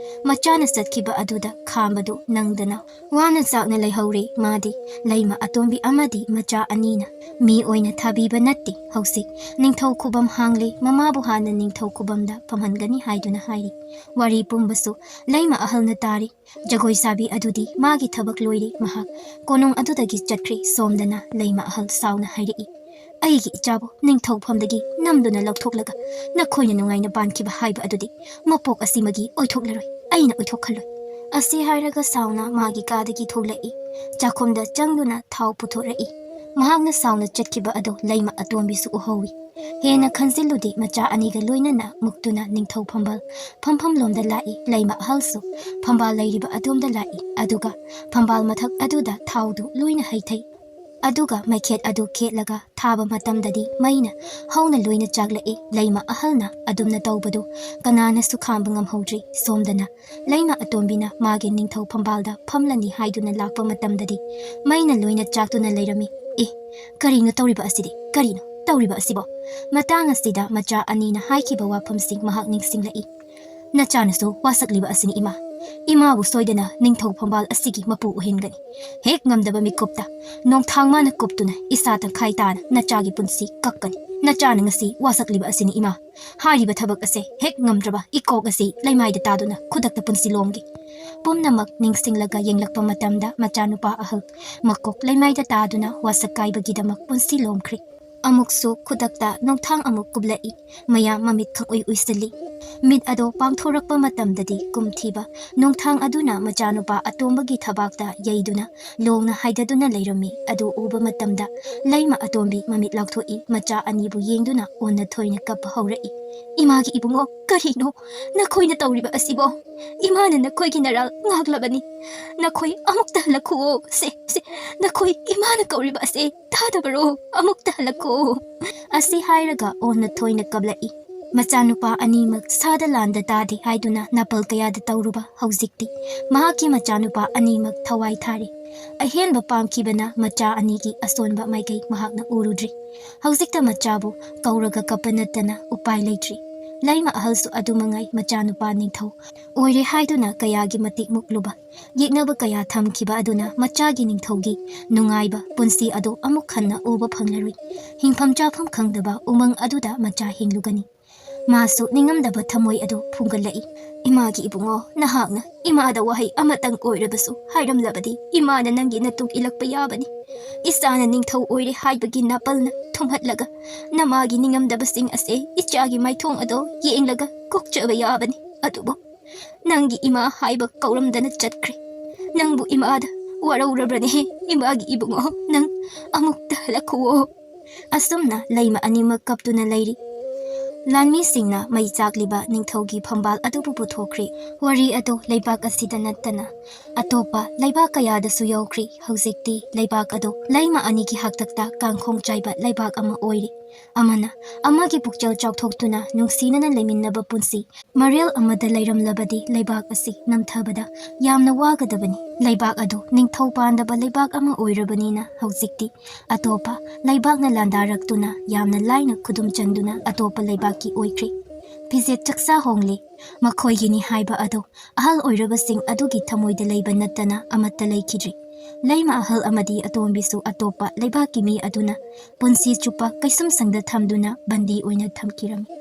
ꯃꯆꯥꯅ ꯆꯠꯈꯤꯕ ꯑꯗꯨꯗ ꯈꯥꯝꯕꯗꯨ ꯅꯪꯗꯅ ꯋꯥꯅ ꯆꯥꯛꯅ ꯂꯩꯍꯧꯔꯦ꯫ ꯃꯥꯗꯤ ꯂꯩꯃ ꯑꯇꯣꯝꯕꯤ ꯑꯃꯗꯤ ꯃꯆꯥ ꯑꯅꯤꯅ ꯃꯤ ꯑꯣꯏꯅ ꯊꯥꯕꯤꯕ ꯅꯠꯇꯦ꯫ ꯍꯧꯖꯤꯛ ꯅꯤꯡꯊꯧ ꯈꯨꯕꯝ ꯍꯥꯡꯂꯦ, ꯃꯃꯥꯕꯨ ꯍꯥꯟꯅ ꯅꯤꯡꯊꯧ ꯈꯨꯕꯝꯗ ꯐꯝꯍꯟꯒꯅꯤ ꯍꯥꯏꯗꯨꯅ ꯍꯥꯏꯔꯤ꯫ ꯋꯥꯔꯤ ꯄꯨꯝꯕꯁꯨ ꯂꯩꯃ ꯑꯍꯜꯅ ꯇꯥꯔꯤ꯫ ꯖꯒꯣꯏ ꯁꯥꯕꯤ ꯑꯗꯨꯗꯤ ꯃꯥꯒꯤ ꯊꯕꯛ ꯂꯣꯏꯔꯦ꯫ ꯃꯍꯥꯛ ꯀꯣꯅꯨꯡ ꯑꯗꯨꯗꯒꯤ ꯆꯠꯈ꯭ꯔꯦ꯫ ꯁꯣꯝꯗꯅ ꯂꯩꯃ ꯑꯍꯜ ꯁꯥꯎꯅ ꯍꯥꯏꯔꯛꯏ, "ꯑꯩꯒꯤ ꯏꯆꯥꯕꯨ ꯅꯤꯡꯊꯧꯐꯝꯗꯒꯤ ꯅꯝꯗꯨꯅ ꯂꯧꯊꯣꯛꯂꯒ ꯅꯈꯣꯏꯅ ꯅꯨꯡꯉꯥꯏꯅ ꯄꯥꯟꯈꯤꯕ ꯍꯥꯏꯕ ꯑꯗꯨꯗꯤ ꯃꯄꯣꯛ ꯑꯁꯤꯃꯒꯤ ꯑꯣꯏꯊꯣꯛꯂꯔꯣꯏ, ꯑꯩꯅ ꯑꯣꯏꯊꯣꯛꯍꯜꯂꯣꯏ"꯫ ꯑꯁꯤ ꯍꯥꯏꯔꯒ ꯁꯥꯎꯅ ꯃꯥꯒꯤ ꯀꯥꯗꯒꯤ ꯊꯣꯛꯂꯛꯏ꯫ ꯆꯥꯛꯈꯨꯝꯗ ꯆꯪꯗꯨꯅ ꯊꯥꯎ ꯄꯨꯊꯣꯔꯛꯏ꯫ ꯃꯍꯥꯛꯅ ꯁꯥꯎꯅ ꯆꯠꯈꯤꯕ ꯑꯗꯨ ꯂꯩꯃ ꯑꯇꯣꯝꯕꯤꯁꯨ ꯎꯍꯧꯏ꯫ ꯍꯦꯟꯅ ꯈꯟꯖꯤꯜꯂꯨꯗꯦ, ꯃꯆꯥ ꯑꯅꯤꯒ ꯂꯣꯏꯅꯅ ꯃꯨꯛꯇꯨꯅ ꯅꯤꯡꯊꯧ ꯐꯝꯕꯥꯜ ꯐꯝꯐꯝ ꯂꯣꯝꯗ ꯂꯥꯛꯏ꯫ ꯂꯩꯃ ꯑꯍꯜꯁꯨ ꯐꯝꯕꯥꯜ ꯂꯩꯔꯤꯕ ꯑꯗꯣꯝꯗ ꯂꯥꯛꯏ꯫ ꯑꯗꯨꯒ ꯐꯝꯕꯥꯜ ꯃꯊꯛ ꯑꯗꯨꯗ ꯊꯥꯎꯗꯨ ꯂꯣꯏꯅ ꯍꯩꯊꯩ꯫ ꯑꯗꯨꯒ ꯃꯩꯈꯦꯠ ꯑꯗꯨ ꯈꯦꯠꯂꯒ ꯊꯥꯕ ꯃꯇꯝꯗꯗꯤ ꯃꯩꯅ ꯍꯧꯅ ꯂꯣꯏꯅ ꯆꯥꯛꯂꯛꯏ꯫ ꯂꯩꯃ ꯑꯍꯜꯅ ꯑꯗꯨꯝꯅ ꯇꯧꯕꯗꯨ ꯀꯅꯥꯅꯁꯨ ꯈꯥꯝꯕ ꯉꯝꯍꯧꯗ꯭ꯔꯤ꯫ ꯁꯣꯝꯗꯅ ꯂꯩꯃ ꯑꯇꯣꯝꯕꯤꯅ ꯃꯥꯒꯤ ꯅꯤꯡꯊꯧ ꯐꯝꯕꯥꯜꯗ ꯐꯝꯂꯅꯤ ꯍꯥꯏꯗꯨꯅ ꯂꯥꯛꯄ ꯃꯇꯝꯗꯗꯤ ꯃꯩꯅ ꯂꯣꯏꯅ ꯆꯥꯛꯇꯨꯅ ꯂꯩꯔꯝꯃꯤ꯫ "ꯑꯦ, ꯀꯔꯤꯅꯣ ꯇꯧꯔꯤꯕ ꯑꯁꯤꯗꯤ? ꯀꯔꯤꯅꯣ ꯇꯧꯔꯤꯕ ꯑꯁꯤꯕꯣ?" ꯃꯇꯥꯡ ꯑꯁꯤꯗ ꯃꯆꯥ ꯑꯅꯤꯅ ꯍꯥꯏꯈꯤꯕ ꯋꯥꯐꯝꯁꯤꯡ ꯃꯍꯥꯛ ꯅꯤꯡꯁꯤꯡꯂꯛꯏ꯫ "ꯅꯆꯥꯅꯁꯨ ꯋꯥꯁꯛꯂꯤꯕ ꯑꯁꯤꯅꯤ, ꯏꯃꯥ꯫ ꯏꯃꯥꯕꯨ ꯁꯣꯏꯗꯅ ꯅꯤꯡꯊꯧ ꯐꯝꯕꯥꯜ ꯑꯁꯤꯒꯤ ꯃꯄꯨ ꯑꯣꯏꯍꯟꯒꯅꯤ꯫ ꯍꯦꯛ ꯉꯝꯗꯕ ꯃꯤꯀꯨꯞꯇ ꯅꯣꯡꯊꯥꯡ ꯃꯥꯅ ꯀꯨꯞꯇꯨꯅ ꯏꯁꯥ ꯇꯪꯈꯥꯏ ꯇꯥꯅ ꯅꯆꯥꯒꯤ ꯄꯨꯟꯁꯤ ꯀꯛꯀꯅꯤ꯫ ꯅꯆꯥꯅ ꯉꯁꯤ ꯋꯥꯁꯛꯂꯤꯕ ꯑꯁꯤꯅꯤ, ꯏꯃꯥ꯫ ꯍꯥꯏꯔꯤꯕ ꯊꯕꯛ ꯑꯁꯦ ꯍꯦꯛ ꯉꯝꯗ꯭ꯔꯕ ꯏꯀꯣꯛ ꯑꯁꯤ ꯂꯩꯃꯥꯏꯗ ꯇꯥꯗꯨꯅ ꯈꯨꯗꯛꯇ ꯄꯨꯟꯁꯤ ꯂꯣꯝꯒꯦ꯫" ꯄꯨꯝꯅꯃꯛ ꯅꯤꯡꯁꯤꯡꯂꯒ ꯌꯦꯡꯂꯛꯄ ꯃꯇꯝꯗ ꯃꯆꯥꯅꯨꯄꯥ ꯑꯍꯜ ꯃꯀꯣꯛ ꯂꯩꯃꯥꯏꯗ ꯇꯥꯗꯨꯅ ꯋꯥꯁꯛ ꯀꯥꯏꯕꯒꯤꯗꯃꯛ ꯄꯨꯟꯁꯤ ꯂꯣꯝꯈ꯭ꯔꯦ꯫ ꯑꯃꯨꯛꯁꯨ ꯈꯨꯗꯛꯇ ꯅꯣꯡꯊꯥꯡ ꯑꯃꯨꯛ ꯀꯨꯞꯂꯛꯏ꯫ ꯃꯌꯥꯝ ꯃꯃꯤꯠ ꯈꯪꯎꯏ ꯎꯏꯁꯤꯜꯂꯤ꯫ ꯃꯤꯠ ꯑꯗꯣ ꯄꯥꯡꯊꯣꯔꯛꯄ ꯃꯇꯝꯗꯗꯤ ꯀꯨꯝꯊꯤꯕ ꯅꯣꯡꯊꯥꯡ ꯑꯗꯨꯅ ꯃꯆꯥꯅꯨꯄꯥ ꯑꯇꯣꯝꯕꯒꯤ ꯊꯕꯥꯛꯇ ꯌꯩꯗꯨꯅ ꯂꯣꯡꯅ ꯍꯥꯏꯗꯗꯨꯅ ꯂꯩꯔꯝꯃꯤ꯫ ꯑꯗꯨ ꯎꯕ ꯃꯇꯝꯗ ꯂꯩꯃ ꯑꯇꯣꯝꯕꯤ ꯃꯃꯤꯠ ꯂꯥꯎꯊꯣꯛꯏ꯫ ꯃꯆꯥ ꯑꯅꯤꯕꯨ ꯌꯦꯡꯗꯨꯅ ꯑꯣꯟꯅ ꯊꯣꯏꯅ ꯀꯞꯄ ꯍꯧꯔꯛꯏ꯫ "ꯏꯃꯥꯒꯤ ꯏꯕꯨꯡꯉꯣ, ꯀꯔꯤꯅꯣ ꯅꯈꯣꯏꯅ ꯇꯧꯔꯤꯕ ꯑꯁꯤꯕꯣ? ꯏꯃꯥꯅ ꯅꯈꯣꯏꯒꯤ ꯅꯔꯥꯜ ꯉꯥꯛꯂꯕꯅꯤ꯫ ꯅꯈꯣꯏ ꯑꯃꯨꯛꯇ ꯍꯜꯂꯛꯈꯨꯑꯣ꯫ ꯁꯦ, ꯁꯦ, ꯅꯈꯣꯏ ꯏꯃꯥꯅ ꯀꯧꯔꯤꯕ ꯑꯁꯦ ꯇꯥꯗꯕꯔꯣ? ꯑꯃꯨꯛꯇ ꯍꯜꯂꯛꯈꯨꯑꯣ꯫" ꯑꯁꯤ ꯍꯥꯏꯔꯒ ꯑꯣꯟꯅ ꯊꯣꯏꯅ ꯀꯞꯂꯛꯏ꯫ ꯃꯆꯥꯅꯨꯄꯥ ꯑꯅꯤꯃꯛ ꯁꯥꯗ ꯂꯥꯟꯗ ꯇꯥꯗꯦ ꯍꯥꯏꯗꯨꯅ ꯅꯥꯄꯜ ꯀꯌꯥꯗ ꯇꯧꯔꯨꯕ ꯍꯧꯖꯤꯛꯇꯤ ꯃꯍꯥꯛꯀꯤ ꯃꯆꯥꯅꯨꯄꯥ ꯑꯅꯤꯃꯛ ꯊꯋꯥꯏ ꯊꯥꯔꯦ꯫ ꯑꯍꯦꯟꯕ ꯄꯥꯝꯈꯤꯕꯅ ꯃꯆꯥ ꯑꯅꯤꯒꯤ ꯑꯁꯣꯟꯕ ꯃꯥꯏꯀꯩ ꯃꯍꯥꯛꯅ ꯎꯔꯨꯗ꯭ꯔꯤ꯫ ꯍꯧꯖꯤꯛꯇ ꯃꯆꯥꯕꯨ ꯀꯧꯔꯒ ꯀꯞꯄ ꯅꯠꯇꯅ ꯎꯄꯥꯏ ꯂꯩꯇ꯭ꯔꯤ꯫ ꯂꯩꯃ ꯑꯍꯜꯁꯨ ꯑꯗꯨꯃꯉꯥꯏ ꯃꯆꯥꯅꯨꯄꯥ ꯅꯤꯡꯊꯧ ꯑꯣꯏꯔꯦ ꯍꯥꯏꯗꯨꯅ ꯀꯌꯥꯒꯤ ꯃꯇꯤꯛ ꯃꯨꯛꯂꯨꯕ, ꯌꯦꯛꯅꯕ ꯀꯌꯥ ꯊꯝꯈꯤꯕ ꯑꯗꯨꯅ ꯃꯆꯥꯒꯤ ꯅꯤꯡꯊꯧꯒꯤ ꯅꯨꯡꯉꯥꯏꯕ ꯄꯨꯟꯁꯤ ꯑꯗꯨ ꯑꯃꯨꯛ ꯍꯟꯅ ꯎꯕ ꯐꯪꯂꯔꯣꯏ꯫ ꯍꯤꯡꯐꯝ ꯆꯥꯐꯝ ꯈꯪꯗꯕ ꯎꯃꯪ ꯑꯗꯨꯗ ꯃꯆꯥ ꯍꯤꯡꯂꯨꯒꯅꯤ꯫ ꯃꯥꯁꯨ ꯅꯤꯡꯉꯝꯗꯕ ꯊꯃꯣꯏ ꯑꯗꯨ ꯐꯨꯝꯒꯠꯂꯛꯏ꯫ "ꯏꯃꯥꯒꯤ ꯏꯕꯨꯡꯉꯣ, ꯅꯍꯥꯛꯅ ꯏꯃꯥꯗ ꯋꯥꯍꯩ ꯑꯃꯇꯪ ꯑꯣꯏꯔꯕꯁꯨ ꯍꯥꯏꯔꯝꯂꯕꯗꯤ ꯏꯃꯥꯅ ꯅꯪꯒꯤ ꯅꯇꯨꯡ ꯏꯜꯂꯛꯄ ꯌꯥꯕꯅꯤ꯫ ꯏꯆꯥꯅ ꯅꯤꯡꯊꯧ ꯑꯣꯏꯔꯦ ꯍꯥꯏꯕꯒꯤ ꯅꯥꯄꯜꯅ ꯊꯨꯝꯍꯠꯂꯒ ꯅꯃꯥꯒꯤ ꯅꯤꯡꯉꯝꯗꯕꯁꯤꯡ ꯑꯁꯦ ꯏꯆꯥꯒꯤ ꯃꯥꯏꯊꯣꯡ ꯑꯗꯣ ꯌꯦꯡꯂꯒ ꯀꯣꯛꯆꯕ ꯌꯥꯕꯅꯤ꯫ ꯑꯗꯨꯕꯨ ꯅꯪꯒꯤ ꯏꯃꯥ ꯍꯥꯏꯕ ꯀꯧꯔꯝꯗꯅ ꯆꯠꯈ꯭ꯔꯦ꯫ ꯅꯪꯕꯨ ꯏꯃꯥꯗ ꯋꯥꯔꯧꯔꯕ꯭ꯔꯅꯦ? ꯏꯃꯥꯒꯤ ꯏꯕꯨꯡꯉꯣ, ꯅꯪ ꯑꯃꯨꯛꯇ ꯍꯜꯂꯛꯈꯨꯑꯣ꯫" ꯑꯁꯨꯝꯅ ꯂꯩꯃ ꯑꯅꯤꯃꯛ ꯀꯞꯇꯨꯅ ꯂꯩꯔꯤ꯫ ꯂꯥꯟꯃꯤꯁꯤꯡꯅ ꯃꯩ ꯆꯥꯛꯂꯤꯕ ꯅꯤꯡꯊꯧꯒꯤ ꯐꯝꯕꯥꯜ ꯑꯗꯨꯕꯨ ꯄꯨꯊꯣꯛꯈ꯭ꯔꯦ꯫ ꯋꯥꯔꯤ ꯑꯗꯨ ꯂꯩꯕꯥꯛ ꯑꯁꯤꯗ ꯅꯠꯇꯅ ꯑꯇꯣꯞꯄ ꯂꯩꯕꯥꯛ ꯀꯌꯥꯗꯁꯨ ꯌꯧꯈ꯭ꯔꯦ꯫ ꯍꯧꯖꯤꯛꯇꯤ ꯂꯩꯕꯥꯛ ꯑꯗꯨ ꯂꯩꯃ ꯑꯅꯤꯒꯤ ꯍꯥꯛꯇꯛꯇ ꯀꯥꯡꯈꯣꯡ ꯆꯥꯏꯕ ꯂꯩꯕꯥꯛ ꯑꯃ ꯑꯣꯏꯔꯦ꯫ ꯑꯃꯅ ꯑꯃꯒꯤ ꯄꯨꯛꯆꯦꯜ ꯆꯥꯎꯊꯣꯛꯇꯨꯅ ꯅꯨꯡꯁꯤꯅꯅ ꯂꯩꯃꯤꯟꯅꯕ ꯄꯨꯟꯁꯤ ꯃꯔꯦꯜ ꯑꯃꯗ ꯂꯩꯔꯝꯂꯕꯗꯤ ꯂꯩꯕꯥꯛ ꯑꯁꯤ ꯅꯝꯊꯕꯗ ꯌꯥꯝꯅ ꯋꯥꯒꯗꯕꯅꯤ꯫ ꯂꯩꯕꯥꯛ ꯑꯗꯨ ꯅꯤꯡꯊꯧ ꯄꯥꯟꯗꯕ ꯂꯩꯕꯥꯛ ꯑꯃ ꯑꯣꯏꯔꯕꯅꯤꯅ ꯍꯧꯖꯤꯛꯇꯤ ꯑꯇꯣꯞꯄ ꯂꯩꯕꯥꯛꯅ ꯂꯥꯟꯗꯥꯔꯛꯇꯨꯅ ꯌꯥꯝꯅ ꯂꯥꯏꯅ ꯈꯨꯗꯨꯝ ꯆꯟꯗꯨꯅ ꯑꯇꯣꯞꯄ ꯂꯩꯕꯥꯛꯀꯤ ꯑꯣꯏꯈ꯭ꯔꯦ꯫ ꯐꯤꯖꯦꯠ ꯆꯛꯆꯥ ꯍꯣꯡꯂꯦ꯫ ꯃꯈꯣꯏꯒꯤꯅꯤ ꯍꯥꯏꯕ ꯑꯗꯨ ꯑꯍꯜ ꯑꯣꯏꯔꯕꯁꯤꯡ ꯑꯗꯨꯒꯤ ꯊꯃꯣꯏꯗ ꯂꯩꯕ ꯅꯠꯇꯅ ꯑꯃꯠꯇ ꯂꯩꯈꯤꯗ꯭ꯔꯦ꯫ ꯂꯩꯃ ꯑꯍꯜ ꯑꯃꯗꯤ ꯑꯇꯣꯝꯕꯤꯁꯨ ꯑꯇꯣꯞꯄ ꯂꯩꯕꯥꯛꯀꯤ ꯃꯤ ꯑꯗꯨꯅ ꯄꯨꯟꯁꯤ ꯆꯨꯞꯄ ꯀꯩꯁꯨꯝꯁꯪꯗ ꯊꯝꯗꯨꯅ ꯕꯟꯗꯤ ꯑꯣꯏꯅ ꯊꯝꯈꯤꯔꯝꯃꯤ꯫